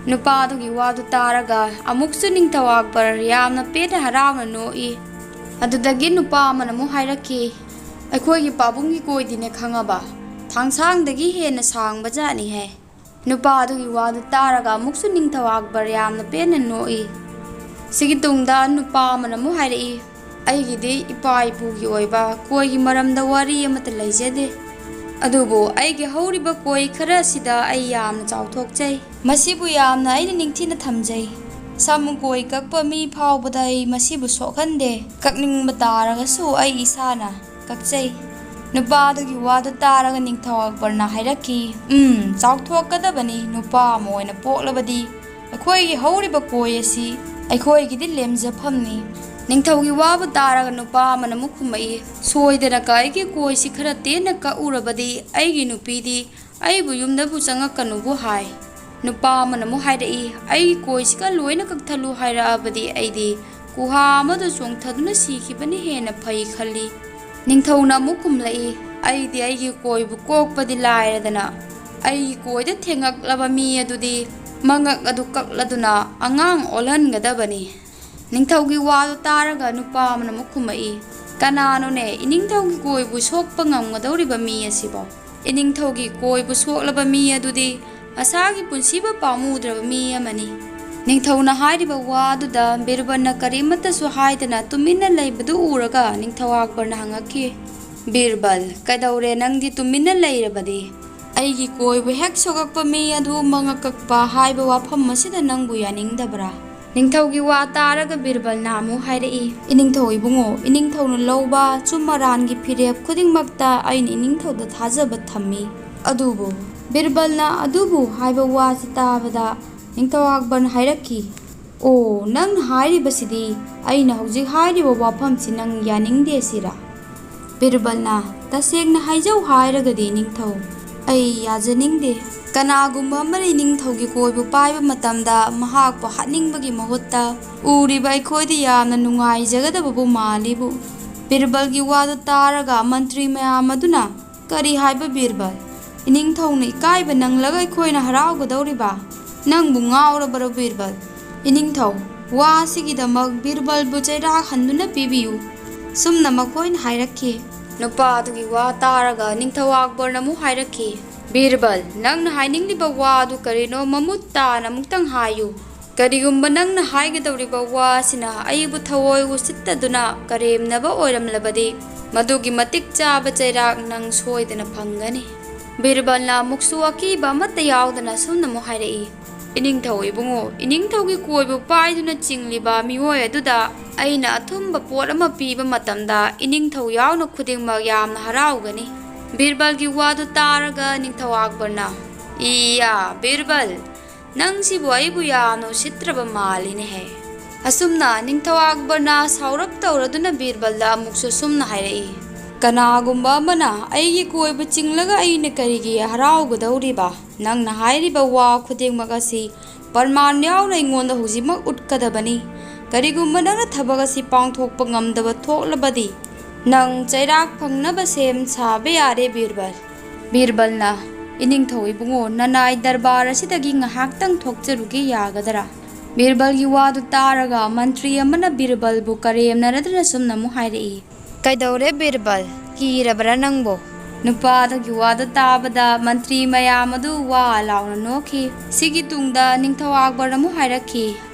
ꯅꯨꯄꯥꯗꯨꯒꯤ ꯋꯥꯗꯨ ꯇꯥꯔꯒ ꯑꯃꯨꯛꯁꯨ ꯅꯤꯡꯊꯧ ꯑꯛꯕꯔ ꯌꯥꯝꯅ ꯄꯦꯟꯅ ꯍꯔꯥꯎꯅ ꯅꯣꯛꯏ꯫ ꯑꯗꯨꯗꯒꯤ ꯅꯨꯄꯥ ꯑꯃꯅ ꯑꯃꯨꯛ ꯍꯥꯏꯔꯛꯈꯤ, "ꯑꯩꯈꯣꯏꯒꯤ ꯄꯥꯕꯨꯡꯒꯤ ꯀꯣꯏꯗꯤꯅꯦ ꯈꯪꯉꯕ, ꯊꯥꯡꯁꯥꯡꯗꯒꯤ ꯍꯦꯟꯅ ꯁꯥꯡꯕꯖꯥꯠꯅꯤꯍꯦ꯫" ꯅꯨꯄꯥ ꯑꯗꯨꯒꯤ ꯋꯥꯗꯨ ꯇꯥꯔꯒ ꯑꯃꯨꯛꯁꯨ ꯅꯤꯡꯊꯧ ꯑꯛꯕꯔ ꯌꯥꯝꯅ ꯄꯦꯟꯅ ꯅꯣꯛꯏ꯫ ꯁꯤꯒꯤ ꯇꯨꯡꯗ ꯅꯨꯄꯥ ꯑꯃꯅ ꯑꯃꯨꯛ ꯍꯥꯏꯔꯛꯏ, "ꯑꯩꯒꯤꯗꯤ ꯏꯄꯥ ꯏꯄꯨꯒꯤ ꯑꯣꯏꯕ ꯀꯣꯏꯒꯤ ꯃꯔꯝꯗ ꯋꯥꯔꯤ ꯑꯃꯠꯇ ꯂꯩꯖꯗꯦ꯫ ꯑꯗꯨꯕꯨ ꯑꯩꯒꯤ ꯍꯧꯔꯤꯕ ꯀꯣꯏ ꯈꯔ ꯑꯁꯤꯗ ꯑꯩ ꯌꯥꯝꯅ ꯆꯥꯎꯊꯣꯛꯆꯩ꯫ ꯃꯁꯤꯕꯨ ꯌꯥꯝꯅ ꯑꯩꯅ ꯅꯤꯡꯊꯤꯅ ꯊꯝꯖꯩ꯫ ꯁꯝ ꯀꯣꯏ ꯀꯛꯄ ꯃꯤ ꯐꯥꯎꯕꯗ ꯑꯩ ꯃꯁꯤꯕꯨ ꯁꯣꯛꯍꯟꯗꯦ꯫ ꯀꯛꯅꯤꯡꯕ ꯇꯥꯔꯒꯁꯨ ꯑꯩ ꯏꯁꯥꯅ ꯀꯛꯆꯩ꯫" ꯅꯨꯄꯥ ꯑꯗꯨꯒꯤ ꯋꯥꯗꯨ ꯇꯥꯔꯒ ꯅꯤꯡꯊꯧ ꯑꯛꯕꯔꯅ ꯍꯥꯏꯔꯛꯈꯤ, "ꯎꯝ, ꯆꯥꯎꯊꯣꯛꯀꯗꯕꯅꯤ꯫ ꯅꯨꯄꯥ ꯑꯃ ꯑꯣꯏꯅ ꯄꯣꯛꯂꯕꯗꯤ ꯑꯩꯈꯣꯏꯒꯤ ꯍꯧꯔꯤꯕ ꯀꯣꯏ ꯑꯁꯤ ꯑꯩꯈꯣꯏꯒꯤꯗꯤ ꯂꯦꯝꯖꯐꯝꯅꯤ꯫" ꯅꯤꯡꯊꯧꯒꯤ ꯋꯥꯕꯨ ꯇꯥꯔꯒ ꯅꯨꯄꯥ ꯑꯃꯅ ꯑꯃꯨꯛ ꯈꯨꯝꯃꯛꯏ, "ꯁꯣꯏꯗꯅ ꯀꯥꯏꯒꯤ ꯀꯣꯏꯁꯤ ꯈꯔ ꯇꯦꯟꯅ ꯀꯛꯎꯔꯕꯗꯤ ꯑꯩꯒꯤ ꯅꯨꯄꯤꯗꯤ ꯑꯩꯕꯨ ꯌꯨꯝꯗꯕꯨ ꯆꯪꯉꯛꯀꯅꯨꯕꯨ ꯍꯥꯏ꯫" ꯅꯨꯄꯥ ꯑꯃꯅ ꯑꯃꯨꯛ ꯍꯥꯏꯔꯛꯏ, "ꯑꯩꯒꯤ ꯀꯣꯏꯁꯤꯒ ꯂꯣꯏꯅ ꯀꯛꯊꯠꯂꯨ ꯍꯥꯏꯔꯛꯑꯕꯗꯤ ꯑꯩꯗꯤ ꯒꯨꯍꯥ ꯑꯃꯗ ꯆꯣꯡꯊꯗꯨꯅ ꯁꯤꯈꯤꯕꯅ ꯍꯦꯟꯅ ꯐꯩ ꯈꯜꯂꯤ꯫" ꯅꯤꯡꯊꯧꯅ ꯑꯃꯨꯛ ꯈꯨꯝꯂꯛꯏ, "ꯑꯩꯗꯤ ꯑꯩꯒꯤ ꯀꯣꯏꯕꯨ ꯀꯣꯛꯄꯗꯤ ꯂꯥꯏꯔꯗꯅ, ꯑꯩꯒꯤ ꯀꯣꯏꯗ ꯊꯦꯡꯉꯛꯂꯕ ꯃꯤ ꯑꯗꯨꯗꯤ ꯃꯉꯛ ꯑꯗꯨ ꯀꯛꯂꯗꯨꯅ ꯑꯉꯥꯡ ꯑꯣꯜꯍꯟꯒꯗꯕꯅꯤ꯫" ꯅꯤꯡꯊꯧꯒꯤ ꯋꯥꯗꯨ ꯇꯥꯔꯒ ꯅꯨꯄꯥ ꯑꯃꯅ ꯑꯃꯨꯛ ꯈꯨꯝꯃꯛꯏ, "ꯀꯅꯥꯅꯣꯅꯦ ꯏꯅꯤꯡꯊꯧꯒꯤ ꯀꯣꯏꯕꯨ ꯁꯣꯛꯄ ꯉꯝꯒꯗꯧꯔꯤꯕ ꯃꯤ ꯑꯁꯤꯕꯣ? ꯏꯅꯤꯡꯊꯧꯒꯤ ꯀꯣꯏꯕꯨ ꯁꯣꯛꯂꯕ ꯃꯤ ꯑꯗꯨꯗꯤ ꯃꯁꯥꯒꯤ ꯄꯨꯟꯁꯤꯕꯨ ꯄꯥꯝꯃꯨꯗ꯭ꯔꯕ ꯃꯤ ꯑꯃꯅꯤ꯫ ꯅꯤꯡꯊꯧꯅ ꯍꯥꯏꯔꯤꯕ ꯋꯥ ꯑꯗꯨꯗ ꯕꯤꯔꯕꯜꯅ ꯀꯔꯤꯃꯠꯇꯁꯨ ꯍꯥꯏꯗꯅ ꯇꯨꯃꯤꯟꯅ ꯂꯩꯕꯗꯨ ꯎꯔꯒ ꯅꯤꯡꯊꯧ ꯑꯛꯕꯔꯅ ꯍꯪꯉꯛꯈꯤ, "ꯕꯤꯔꯕꯜ, ꯀꯩꯗꯧꯔꯦ ꯅꯪꯗꯤ ꯇꯨꯃꯤꯟꯅ ꯂꯩꯔꯕꯗꯤ? ꯑꯩꯒꯤ ꯀꯣꯏꯕꯨ ꯍꯦꯛ ꯁꯣꯛꯂꯛꯄ ꯃꯤ ꯑꯗꯨ ꯃꯉꯛ ꯀꯛꯄ ꯍꯥꯏꯕ ꯋꯥꯐꯝ ꯑꯁꯤꯗ ꯅꯪꯕꯨ ꯌꯥꯅꯤꯡꯗꯕ꯭ꯔꯥ?" ꯅꯤꯡꯊꯧꯒꯤ ꯋꯥ ꯇꯥꯔꯒ ꯕꯤꯔꯕꯜꯅ ꯑꯃꯨꯛ ꯍꯥꯏꯔꯛꯏ, "ꯏꯅꯤꯡꯊꯧ ꯏꯕꯨꯡꯉꯣ, ꯏꯅꯤꯡꯊꯧꯅ ꯂꯧꯕ ꯑꯆꯨꯝ ꯑꯔꯥꯟꯒꯤ ꯐꯤꯔꯦꯞ ꯈꯨꯗꯤꯡꯃꯛꯇ ꯑꯩꯅ ꯏꯅꯤꯡꯊꯧꯗ ꯊꯥꯖꯕ ꯊꯝꯃꯤ꯫ ꯑꯗꯨꯕꯨ," ꯕꯤꯔꯕꯜꯅ "ꯑꯗꯨꯕꯨ" ꯍꯥꯏꯕ ꯋꯥꯁꯤ ꯇꯥꯕꯗ ꯅꯤꯡꯊꯧ ꯑꯛꯕꯔꯅ ꯍꯥꯏꯔꯛꯈꯤ, "ꯑꯣ, ꯅꯪꯅ ꯍꯥꯏꯔꯤꯕꯁꯤꯗꯤ ꯑꯩꯅ ꯍꯧꯖꯤꯛ ꯍꯥꯏꯔꯤꯕ ꯋꯥꯐꯝꯁꯤ ꯅꯪ ꯌꯥꯅꯤꯡꯗꯦ ꯁꯤꯔꯥ?" ꯕꯤꯔꯕꯜꯅ, "ꯇꯁꯦꯡꯅ ꯍꯥꯏꯖꯧ ꯍꯥꯏꯔꯒꯗꯤ ꯅꯤꯡꯊꯧ, ꯑꯩ ꯌꯥꯖꯅꯤꯡꯗꯦ꯫ ꯀꯅꯥꯒꯨꯝꯕ ꯑꯃꯅ ꯏꯅꯤꯡꯊꯧꯒꯤ ꯀꯣꯏꯕꯨ ꯄꯥꯏꯕ ꯃꯇꯝꯗ ꯃꯍꯥꯛꯄꯨ ꯍꯥꯠꯅꯤꯡꯕꯒꯤ ꯃꯍꯨꯠꯇ ꯎꯔꯤꯕ ꯑꯩꯈꯣꯏꯗ ꯌꯥꯝꯅ ꯅꯨꯡꯉꯥꯏꯖꯒꯗꯕꯕꯨ ꯃꯥꯜꯂꯤꯕꯨ?" ꯕꯤꯔꯕꯜꯒꯤ ꯋꯥꯗꯨ ꯇꯥꯔꯒ ꯃꯟꯇ꯭ꯔꯤ ꯃꯌꯥꯝ ꯑꯗꯨꯅ, "ꯀꯔꯤ ꯍꯥꯏꯕ ꯕꯤꯔꯕꯜ? ꯏꯅꯤꯡꯊꯧꯅ ꯏꯀꯥꯏꯕ ꯅꯪꯂꯒ ꯑꯩꯈꯣꯏꯅ ꯍꯔꯥꯎꯒꯗꯧꯔꯤꯕ? ꯅꯪꯕꯨ ꯉꯥꯎꯔꯕꯔꯣ ꯕꯤꯔꯕꯜ? ꯏꯅꯤꯡꯊꯧ, ꯋꯥ ꯑꯁꯤꯒꯤꯗꯃꯛ ꯕꯤꯔꯕꯜꯕꯨ ꯆꯩꯔꯥꯛ ꯍꯟꯗꯨꯅ ꯄꯤꯕꯤꯌꯨ," ꯁꯨꯝꯅ ꯃꯈꯣꯏꯅ ꯍꯥꯏꯔꯛꯈꯤ꯫ ꯅꯨꯄꯥ ꯑꯗꯨꯒꯤ ꯋꯥ ꯇꯥꯔꯒ ꯅꯤꯡꯊꯧ ꯑꯛꯕꯔꯅ ꯑꯃꯨꯛ ꯍꯥꯏꯔꯛꯈꯤ, "ꯕꯤꯔꯕꯜ, ꯅꯪꯅ ꯍꯥꯏꯅꯤꯡꯂꯤꯕ ꯋꯥ ꯑꯗꯨ ꯀꯔꯤꯅꯣ ꯃꯃꯨꯠ ꯇꯥꯅ ꯑꯃꯨꯛꯇꯪ ꯍꯥꯏꯌꯨ꯫ ꯀꯔꯤꯒꯨꯝꯕ ꯅꯪꯅ ꯍꯥꯏꯒꯗꯧꯔꯤꯕ ꯋꯥ ꯑꯁꯤꯅ ꯑꯩꯕꯨ ꯊꯑꯣꯏ ꯎꯁꯤꯠꯇꯗꯨꯅ ꯀꯔꯦꯝꯅꯕ ꯑꯣꯏꯔꯝꯂꯕꯗꯤ, ꯃꯗꯨꯒꯤ ꯃꯇꯤꯛ ꯆꯥꯕ ꯆꯩꯔꯥꯛ ꯅꯪ ꯁꯣꯏꯗꯅ ꯐꯪꯒꯅꯤ꯫" ꯕꯤꯔꯕꯜꯅ ꯑꯃꯨꯛꯁꯨ ꯑꯀꯤꯕ ꯑꯃꯠꯇ ꯌꯥꯎꯗꯅ ꯁꯨꯝꯅ ꯑꯃꯨꯛ ꯍꯥꯏꯔꯛꯏ, "ꯏꯅꯤꯡꯊꯧ ꯏꯕꯨꯡꯉꯣ, ꯏꯅꯤꯡꯊꯧꯒꯤ ꯀꯣꯏꯕꯨ ꯄꯥꯏꯗꯨꯅ ꯆꯤꯡꯂꯤꯕ ꯃꯤꯑꯣꯏ ꯑꯗꯨꯗ ꯑꯩꯅ ꯑꯊꯨꯝꯕ ꯄꯣꯠ ꯑꯃ ꯄꯤꯕ ꯃꯇꯝꯗ ꯏꯅꯤꯡꯊꯧ ꯌꯥꯎꯅ ꯈꯨꯗꯤꯡꯃꯛ ꯌꯥꯝꯅ ꯍꯔꯥꯎꯒꯅꯤ꯫" ꯕꯤꯔꯕꯜꯒꯤ ꯋꯥꯗꯨ ꯇꯥꯔꯒ ꯅꯤꯡꯊꯧ ꯑꯛꯕꯔꯅ, "ꯏꯌꯥ, ꯕꯤꯔꯕꯜ, ꯅꯪꯁꯤꯕꯨ ꯑꯩꯕꯨ ꯌꯥꯝꯅ ꯎꯁꯤꯠꯇ꯭ꯔꯕ ꯃꯥꯜꯂꯤꯅꯦꯍꯦ꯫" ꯑꯁꯨꯝꯅ ꯅꯤꯡꯊꯧ ꯑꯛꯕꯔꯅ ꯁꯥꯎꯔꯞ ꯇꯧꯔꯗꯨꯅ ꯕꯤꯔꯕꯜꯗ ꯑꯃꯨꯛꯁꯨ ꯁꯨꯝꯅ ꯍꯥꯏꯔꯛꯏ, "ꯀꯅꯥꯒꯨꯝꯕ ꯑꯃꯅ ꯑꯩꯒꯤ ꯀꯣꯏꯕꯨ ꯆꯤꯡꯂꯒ ꯑꯩꯅ ꯀꯔꯤꯒꯤ ꯍꯔꯥꯎꯒꯗꯧꯔꯤꯕ? ꯅꯪꯅ ꯍꯥꯏꯔꯤꯕ ꯋꯥ ꯈꯨꯗꯤꯡꯃꯛ ꯑꯁꯤ ꯄ꯭ꯔꯃꯥꯟ ꯌꯥꯎꯅ ꯑꯩꯉꯣꯟꯗ ꯍꯧꯖꯤꯛꯃꯛ ꯎꯠꯀꯗꯕꯅꯤ꯫ ꯀꯔꯤꯒꯨꯝꯕ ꯅꯪꯅ ꯊꯕꯛ ꯑꯁꯤ ꯄꯥꯡꯊꯣꯛꯄ ꯉꯝꯗꯕ ꯊꯣꯛꯂꯕꯗꯤ, ꯅꯪ ꯆꯩꯔꯥꯛ ꯐꯪꯅꯕ ꯁꯦꯝ ꯁꯥꯕ ꯌꯥꯔꯦ ꯕꯤꯔꯕꯜ꯫" ꯕꯤꯔꯕꯜꯅ, "ꯏꯅꯤꯡꯊꯧ ꯏꯕꯨꯡꯉꯣ, ꯅꯅꯥꯏ ꯗꯔꯕꯥꯔ ꯑꯁꯤꯗꯒꯤ ꯉꯥꯏꯍꯥꯛꯇꯪ ꯊꯣꯛꯆꯔꯨꯒꯦ, ꯌꯥꯒꯗꯔꯥ?" ꯕꯤꯔꯕꯜꯒꯤ ꯋꯥꯗꯨ ꯇꯥꯔꯒ ꯃꯟꯇ꯭ꯔꯤ ꯑꯃꯅ ꯕꯤꯔꯕꯜꯕꯨ ꯀꯔꯦꯝꯅꯔꯗꯨꯅ ꯁꯨꯝꯅ ꯑꯃꯨꯛ ꯍꯥꯏꯔꯛꯏ, "ꯀꯩꯗꯧꯔꯦ ꯕꯤꯔꯕꯜ? ꯀꯤꯔꯕ꯭ꯔꯥ ꯅꯪꯕꯣ? ꯅꯨꯄꯥ ꯑꯗꯨꯒꯤ ꯋꯥꯗꯨ ꯇꯥꯕꯗ ꯃꯟꯇ꯭ꯔꯤ ꯃꯌꯥꯝ ꯑꯗꯨ ꯋꯥ ꯂꯥꯎꯅ ꯅꯣꯛꯈꯤ꯫ ꯁꯤꯒꯤ ꯇꯨꯡꯗ ꯅꯤꯡꯊꯧ ꯑꯛꯕꯔ ꯑꯃꯨꯛ ꯍꯥꯏꯔꯛꯈꯤ,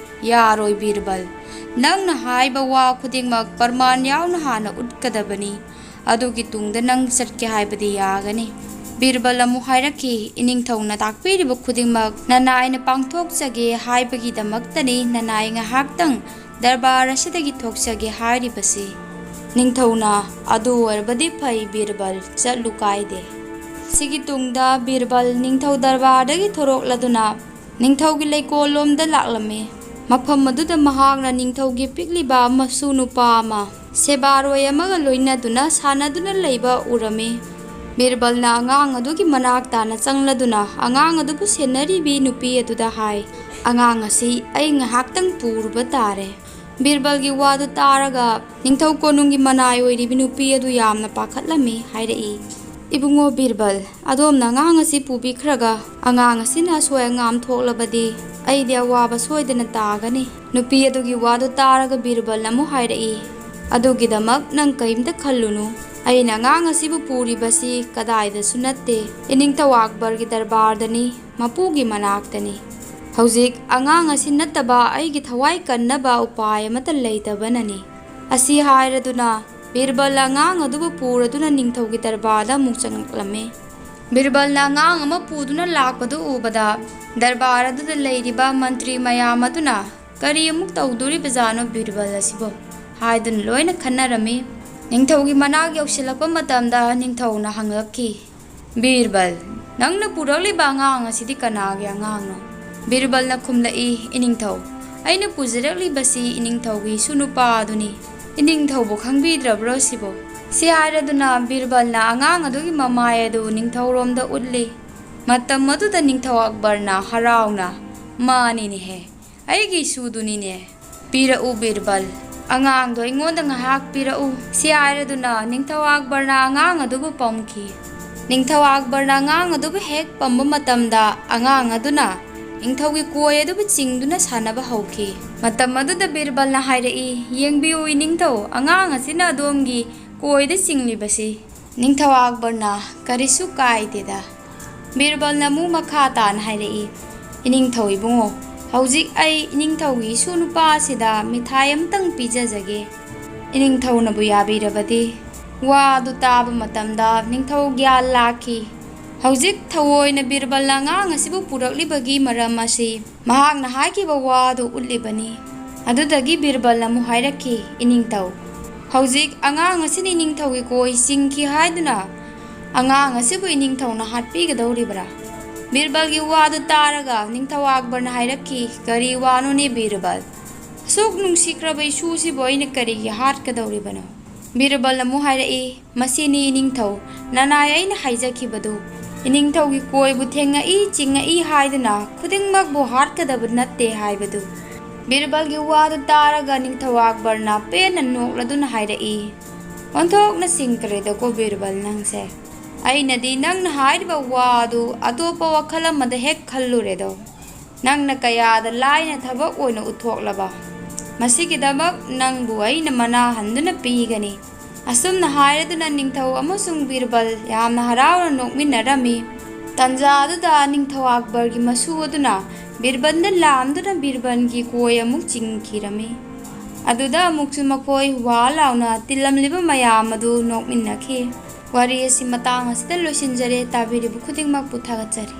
"ꯌꯥꯔꯣꯏ ꯕꯤꯔꯕꯜ, ꯅꯪꯅ ꯍꯥꯏꯕ ꯋꯥ ꯈꯨꯗꯤꯡꯃꯛ ꯄ꯭ꯔꯃꯥꯟ ꯌꯥꯎꯅ ꯍꯥꯟꯅ ꯎꯠꯀꯗꯕꯅꯤ꯫ ꯑꯗꯨꯒꯤ ꯇꯨꯡꯗ ꯅꯪ ꯆꯠꯀꯦ ꯍꯥꯏꯕꯗꯤ ꯌꯥꯒꯅꯤ꯫" ꯕꯤꯔꯕꯜ ꯑꯃꯨꯛ ꯍꯥꯏꯔꯛꯈꯤ, "ꯏꯅꯤꯡꯊꯧꯅ ꯇꯥꯛꯄꯤꯔꯤꯕ ꯈꯨꯗꯤꯡꯃꯛ ꯅꯅꯥꯏꯅ ꯄꯥꯡꯊꯣꯛꯆꯒꯦ ꯍꯥꯏꯕꯒꯤꯗꯃꯛꯇꯅꯤ ꯅꯅꯥꯏ ꯉꯥꯏꯍꯥꯛꯇꯪ ꯗꯔꯕꯥꯔ ꯑꯁꯤꯗꯒꯤ ꯊꯣꯛꯆꯒꯦ ꯍꯥꯏꯔꯤꯕꯁꯤ꯫" ꯅꯤꯡꯊꯧꯅ, "ꯑꯗꯨ ꯑꯣꯏꯔꯕꯗꯤ ꯐꯩ ꯕꯤꯔꯕꯜ, ꯆꯠꯂꯨ ꯀꯥꯏꯗꯦ꯫" ꯁꯤꯒꯤ ꯇꯨꯡꯗ ꯕꯤꯔꯕꯜ ꯅꯤꯡꯊꯧ ꯗꯔꯕꯥꯔꯗꯒꯤ ꯊꯣꯔꯛꯂꯗꯨꯅ ꯅꯤꯡꯊꯧꯒꯤ ꯂꯩꯀꯣꯜꯂꯣꯝꯗ ꯂꯥꯛꯂꯝꯃꯤ꯫ ꯃꯐꯝ ꯑꯗꯨꯗ ꯃꯍꯥꯛꯅ ꯅꯤꯡꯊꯧꯒꯤ ꯄꯤꯛꯂꯤꯕ ꯃꯁꯨ ꯅꯨꯄꯥ ꯑꯃ ꯁꯦꯕꯥꯔꯣꯏ ꯑꯃꯒ ꯂꯣꯏꯅꯗꯨꯅ ꯁꯥꯟꯅꯗꯨꯅ ꯂꯩꯕ ꯎꯔꯝꯃꯤ꯫ ꯕꯤꯔꯕꯜꯅ ꯑꯉꯥꯡ ꯑꯗꯨꯒꯤ ꯃꯅꯥꯛ ꯇꯥꯅ ꯆꯪꯂꯗꯨꯅ ꯑꯉꯥꯡ ꯑꯗꯨꯕꯨ ꯁꯦꯟꯅꯔꯤꯕꯤ ꯅꯨꯄꯤ ꯑꯗꯨꯗ ꯍꯥꯏ, "ꯑꯉꯥꯡ ꯑꯁꯤ ꯑꯩ ꯉꯥꯏꯍꯥꯛꯇꯪ ꯄꯨꯔꯨꯕ ꯇꯥꯔꯦ꯫" ꯕꯤꯔꯕꯜꯒꯤ ꯋꯥꯗꯨ ꯇꯥꯔꯒ ꯅꯤꯡꯊꯧ ꯀꯣꯅꯨꯡꯒꯤ ꯃꯅꯥꯏ ꯑꯣꯏꯔꯤꯕꯤ ꯅꯨꯄꯤ ꯑꯗꯨ ꯌꯥꯝꯅ ꯄꯥꯈꯠꯂꯝꯃꯤ꯫ ꯍꯥꯏꯔꯛꯏ, "ꯏꯕꯨꯡꯉꯣ ꯕꯤꯔꯕꯜ, ꯑꯗꯣꯝꯅ ꯑꯉꯥꯡ ꯑꯁꯤ ꯄꯨꯕꯤꯈ꯭ꯔꯒ ꯑꯉꯥꯡ ꯑꯁꯤꯅ ꯑꯁꯣꯏ ꯑꯉꯥꯝ ꯊꯣꯛꯂꯕꯗꯤ ꯑꯩꯗꯤ ꯑꯋꯥꯕ ꯁꯣꯏꯗꯅ ꯇꯥꯒꯅꯤ꯫" ꯅꯨꯄꯤ ꯑꯗꯨꯒꯤ ꯋꯥꯗꯨ ꯇꯥꯔꯒ ꯕꯤꯔꯕꯜꯅ ꯑꯃꯨꯛ ꯍꯥꯏꯔꯛꯏ, "ꯑꯗꯨꯒꯤꯗꯃꯛ ꯅꯪ ꯀꯔꯤꯝꯇ ꯈꯜꯂꯨꯅꯨ꯫ ꯑꯩꯅ ꯑꯉꯥꯡ ꯑꯁꯤꯕꯨ ꯄꯨꯔꯤꯕꯁꯤ ꯀꯗꯥꯏꯗꯁꯨ ꯅꯠꯇꯦ, ꯏꯅꯤꯡꯊꯧ ꯑꯛꯕꯔꯒꯤ ꯗꯔꯕꯥꯔꯗꯅꯤ, ꯃꯄꯨꯒꯤ ꯃꯅꯥꯛꯇꯅꯤ꯫ ꯍꯧꯖꯤꯛ ꯑꯉꯥꯡ ꯑꯁꯤ ꯅꯠꯇꯕ ꯑꯩꯒꯤ ꯊꯋꯥꯏ ꯀꯟꯅꯕ ꯎꯄꯥꯏ ꯑꯃꯠꯇ ꯂꯩꯇꯕꯅꯅꯤ꯫" ꯑꯁꯤ ꯍꯥꯏꯔꯗꯨꯅ ꯕꯤꯔꯕꯜ ꯑꯉꯥꯡ ꯑꯗꯨꯕꯨ ꯄꯨꯔꯗꯨꯅ ꯅꯤꯡꯊꯧꯒꯤ ꯗꯔꯕꯥꯔꯗ ꯑꯃꯨꯛ ꯆꯪꯂꯛꯂꯝꯃꯤ꯫ ꯕꯤꯔꯕꯜꯅ ꯑꯉꯥꯡ ꯑꯃ ꯄꯨꯗꯨꯅ ꯂꯥꯛꯄꯗꯨ ꯎꯕꯗ ꯗꯔꯕꯥꯔ ꯑꯗꯨꯗ ꯂꯩꯔꯤꯕ ꯃꯟꯇ꯭ꯔꯤ ꯃꯌꯥꯝ ꯑꯗꯨꯅ, "ꯀꯔꯤ ꯑꯃꯨꯛ ꯇꯧꯗꯣꯔꯤꯕꯖꯥꯠꯅꯣ ꯕꯤꯔꯕꯜ ꯑꯁꯤꯕꯨ?" ꯍꯥꯏꯗꯨꯅ ꯂꯣꯏꯅ ꯈꯟꯅꯔꯝꯃꯤ꯫ ꯅꯤꯡꯊꯧꯒꯤ ꯃꯅꯥꯛ ꯌꯧꯁꯤꯜꯂꯛꯄ ꯃꯇꯝꯗ ꯅꯤꯡꯊꯧꯅ ꯍꯪꯂꯛꯈꯤ, "ꯕꯤꯔꯕꯜ, ꯅꯪꯅ ꯄꯨꯔꯛꯂꯤꯕ ꯑꯉꯥꯡ ꯑꯁꯤꯗꯤ ꯀꯅꯥꯒꯤ ꯑꯉꯥꯡꯅꯣ?" ꯕꯤꯔꯕꯜꯅ ꯈꯨꯝꯂꯛꯏ, "ꯏꯅꯤꯡꯊꯧ, ꯑꯩꯅ ꯄꯨꯖꯔꯛꯂꯤꯕꯁꯤ ꯏꯅꯤꯡꯊꯧꯒꯤ ꯏꯁꯨ ꯅꯨꯄꯥ ꯑꯗꯨꯅꯤ꯫ ꯏꯅꯤꯡꯊꯧꯕꯨ ꯈꯪꯕꯤꯗ꯭ꯔꯕ꯭ꯔꯣ ꯁꯤꯕꯨ?" ꯁꯤ ꯍꯥꯏꯔꯗꯨꯅ ꯕꯤꯔꯕꯜꯅ ꯑꯉꯥꯡ ꯑꯗꯨꯒꯤ ꯃꯃꯥꯏ ꯑꯗꯨ ꯅꯤꯡꯊꯧꯔꯣꯝꯗ ꯎꯠꯂꯤ꯫ ꯃꯇꯝ ꯑꯗꯨꯗ ꯅꯤꯡꯊꯧ ꯑꯛꯕꯔꯅ ꯍꯔꯥꯎꯅ, "ꯃꯥꯅꯤꯅꯦꯍꯦ, ꯑꯩꯒꯤ ꯏꯁꯨꯗꯨꯅꯤꯅꯦ꯫ ꯄꯤꯔꯛꯎ ꯕꯤꯔꯕꯜ, ꯑꯉꯥꯡꯗꯣ ꯑꯩꯉꯣꯟꯗ ꯉꯥꯏꯍꯥꯛ ꯄꯤꯔꯛꯎ꯫" ꯁꯤ ꯍꯥꯏꯔꯗꯨꯅ ꯅꯤꯡꯊꯧ ꯑꯛꯕꯔꯅ ꯑꯉꯥꯡ ꯑꯗꯨꯕꯨ ꯄꯝꯈꯤ꯫ ꯅꯤꯡꯊꯧ ꯑꯛꯕꯔꯅ ꯑꯉꯥꯡ ꯑꯗꯨꯕꯨ ꯍꯦꯛ ꯄꯝꯕ ꯃꯇꯝꯗ ꯑꯉꯥꯡ ꯑꯗꯨꯅ ꯅꯤꯡꯊꯧꯒꯤ ꯀꯣꯏ ꯑꯗꯨꯕꯨ ꯆꯤꯡꯗꯨꯅ ꯁꯥꯟꯅꯕ ꯍꯧꯈꯤ꯫ ꯃꯇꯝ ꯑꯗꯨꯗ ꯕꯤꯔꯕꯜꯅ ꯍꯥꯏꯔꯛꯏ, "ꯌꯦꯡꯕꯤꯌꯨ ꯏꯅꯤꯡꯊꯧ, ꯑꯉꯥꯡ ꯑꯁꯤꯅ ꯑꯗꯣꯝꯒꯤ ꯀꯣꯏꯗ ꯆꯤꯡꯂꯤꯕꯁꯤ꯫ ꯅꯤꯡꯊꯧ ꯑꯛꯕꯔꯅ, "ꯀꯔꯤꯁꯨ ꯀꯥꯏꯗꯦꯗ꯫" ꯕꯤꯔꯕꯜꯅ ꯑꯃꯨꯛ ꯃꯈꯥ ꯇꯥꯅ ꯍꯥꯏꯔꯛꯏ, "ꯏꯅꯤꯡꯊꯧ ꯏꯕꯨꯡꯉꯣ, ꯍꯧꯖꯤꯛ ꯑꯩ ꯏꯅꯤꯡꯊꯧꯒꯤ ꯏꯁꯨ ꯅꯨꯄꯥꯁꯤꯗ ꯃꯤꯊꯥꯏ ꯑꯃꯇꯪ ꯄꯤꯖꯖꯒꯦ꯫ ꯏꯅꯤꯡꯊꯧꯅꯕꯨ ꯌꯥꯕꯤꯔꯕꯗꯤ꯫" ꯋꯥ ꯑꯗꯨ ꯇꯥꯕ ꯃꯇꯝꯗ ꯅꯤꯡꯊꯧ ꯒ꯭ꯌꯥꯟ ꯂꯥꯛꯈꯤ꯫ ꯍꯧꯖꯤꯛ ꯊꯑꯣꯏꯅ ꯕꯤꯔꯕꯜꯅ ꯑꯉꯥꯡ ꯑꯁꯤꯕꯨ ꯄꯨꯔꯛꯂꯤꯕꯒꯤ ꯃꯔꯝ ꯑꯁꯤ ꯃꯍꯥꯛꯅ ꯍꯥꯏꯈꯤꯕ ꯋꯥꯗꯨ ꯎꯠꯂꯤꯕꯅꯤ꯫ ꯑꯗꯨꯗꯒꯤ ꯕꯤꯔꯕꯜꯅ ꯑꯃꯨꯛ ꯍꯥꯏꯔꯛꯈꯤ, "ꯏꯅꯤꯡꯊꯧ, ꯍꯧꯖꯤꯛ ꯑꯉꯥꯡ ꯑꯁꯤꯅ ꯏꯅꯤꯡꯊꯧꯒꯤ ꯀꯣꯏ ꯆꯤꯡꯈꯤ ꯍꯥꯏꯗꯨꯅ ꯑꯉꯥꯡ ꯑꯁꯤꯕꯨ ꯏꯅꯤꯡꯊꯧꯅ ꯍꯥꯠꯄꯤꯒꯗꯧꯔꯤꯕ꯭ꯔꯥ?" ꯕꯤꯔꯕꯜꯒꯤ ꯋꯥꯗꯨ ꯇꯥꯔꯒ ꯅꯤꯡꯊꯧ ꯑꯛꯕꯔꯅ ꯍꯥꯏꯔꯛꯈꯤ, "ꯀꯔꯤ ꯋꯥꯅꯣꯅꯦ ꯕꯤꯔꯕꯜ? ꯑꯁꯨꯛ ꯅꯨꯡꯁꯤꯈ꯭ꯔꯕ ꯏꯁꯨꯁꯤꯕꯨ ꯑꯩꯅ ꯀꯔꯤꯒꯤ ꯍꯥꯠꯀꯗꯧꯔꯤꯕꯅꯣ?" ꯕꯤꯔꯕꯜ ꯑꯃꯨꯛ ꯍꯥꯏꯔꯛꯏ, "ꯃꯁꯤꯅꯤ ꯏꯅꯤꯡꯊꯧ, ꯅꯅꯥꯏ ꯑꯩꯅ ꯍꯥꯏꯖꯈꯤꯕꯗꯨ꯫ ꯏꯅꯤꯡꯊꯧꯒꯤ ꯀꯣꯏꯕꯨ ꯊꯦꯡꯉꯛꯏ, ꯆꯤꯡꯉꯛꯏ ꯍꯥꯏꯗꯨꯅ ꯈꯨꯗꯤꯡꯃꯛꯄꯨ ꯍꯥꯠꯀꯗꯕ ꯅꯠꯇꯦ ꯍꯥꯏꯕꯗꯨ꯫" ꯕꯤꯔꯕꯜꯒꯤ ꯋꯥꯗꯨ ꯇꯥꯔꯒ ꯅꯤꯡꯊꯧ ꯑꯛꯕꯔꯅ ꯄꯦꯟꯅ ꯅꯣꯛꯂꯗꯨꯅ ꯍꯥꯏꯔꯛꯏ, "ꯑꯣꯟꯊꯣꯛꯅ ꯁꯤꯡꯈ꯭ꯔꯦꯗꯀꯣ ꯕꯤꯔꯕꯜ ꯅꯪꯁꯦ꯫ ꯑꯩꯅꯗꯤ ꯅꯪꯅ ꯍꯥꯏꯔꯤꯕ ꯋꯥ ꯑꯗꯨ ꯑꯇꯣꯞꯄ ꯋꯥꯈꯜ ꯑꯃꯗ ꯍꯦꯛ ꯈꯜꯂꯨꯔꯦꯗꯣ꯫ ꯅꯪꯅ ꯀꯌꯥꯗ ꯂꯥꯏꯅ ꯊꯕꯛ ꯑꯣꯏꯅ ꯎꯠꯊꯣꯛꯂꯕ꯫ ꯃꯁꯤꯒꯤꯗꯃꯛ ꯅꯪꯕꯨ ꯑꯩꯅ ꯃꯅꯥ ꯍꯟꯗꯨꯅ ꯄꯤꯒꯅꯤ꯫" ꯑꯁꯨꯝꯅ ꯍꯥꯏꯔꯗꯨꯅ ꯅꯤꯡꯊꯧ ꯑꯃꯁꯨꯡ ꯕꯤꯔꯕꯜ ꯌꯥꯝꯅ ꯍꯔꯥꯎꯅ ꯅꯣꯛꯃꯤꯟꯅꯔꯝꯃꯤ꯫ ꯇꯟꯖꯥ ꯑꯗꯨꯗ ꯅꯤꯡꯊꯧ ꯑꯛꯕꯔꯒꯤ ꯃꯁꯨ ꯑꯗꯨꯅ ꯕꯤꯔꯕꯜꯗ ꯂꯥꯝꯗꯨꯅ ꯕꯤꯔꯕꯜꯒꯤ ꯀꯣꯏ ꯑꯃꯨꯛ ꯆꯤꯡꯈꯤꯔꯝꯃꯤ꯫ ꯑꯗꯨꯗ ꯑꯃꯨꯛꯁꯨ ꯃꯈꯣꯏ ꯋꯥ ꯂꯥꯎꯅ ꯇꯤꯜꯂꯝꯂꯤꯕ ꯃꯌꯥꯝ ꯑꯗꯨ ꯅꯣꯛꯃꯤꯟꯅꯈꯤ꯫ ꯋꯥꯔꯤ ꯑꯁꯤ ꯃꯇꯥꯡ ꯑꯁꯤꯗ ꯂꯣꯏꯁꯤꯟꯖꯔꯦ꯫ ꯇꯥꯕꯤꯔꯤꯕ ꯈꯨꯗꯤꯡꯃꯛꯄꯨ ꯊꯥꯒꯠꯆꯔꯤ꯫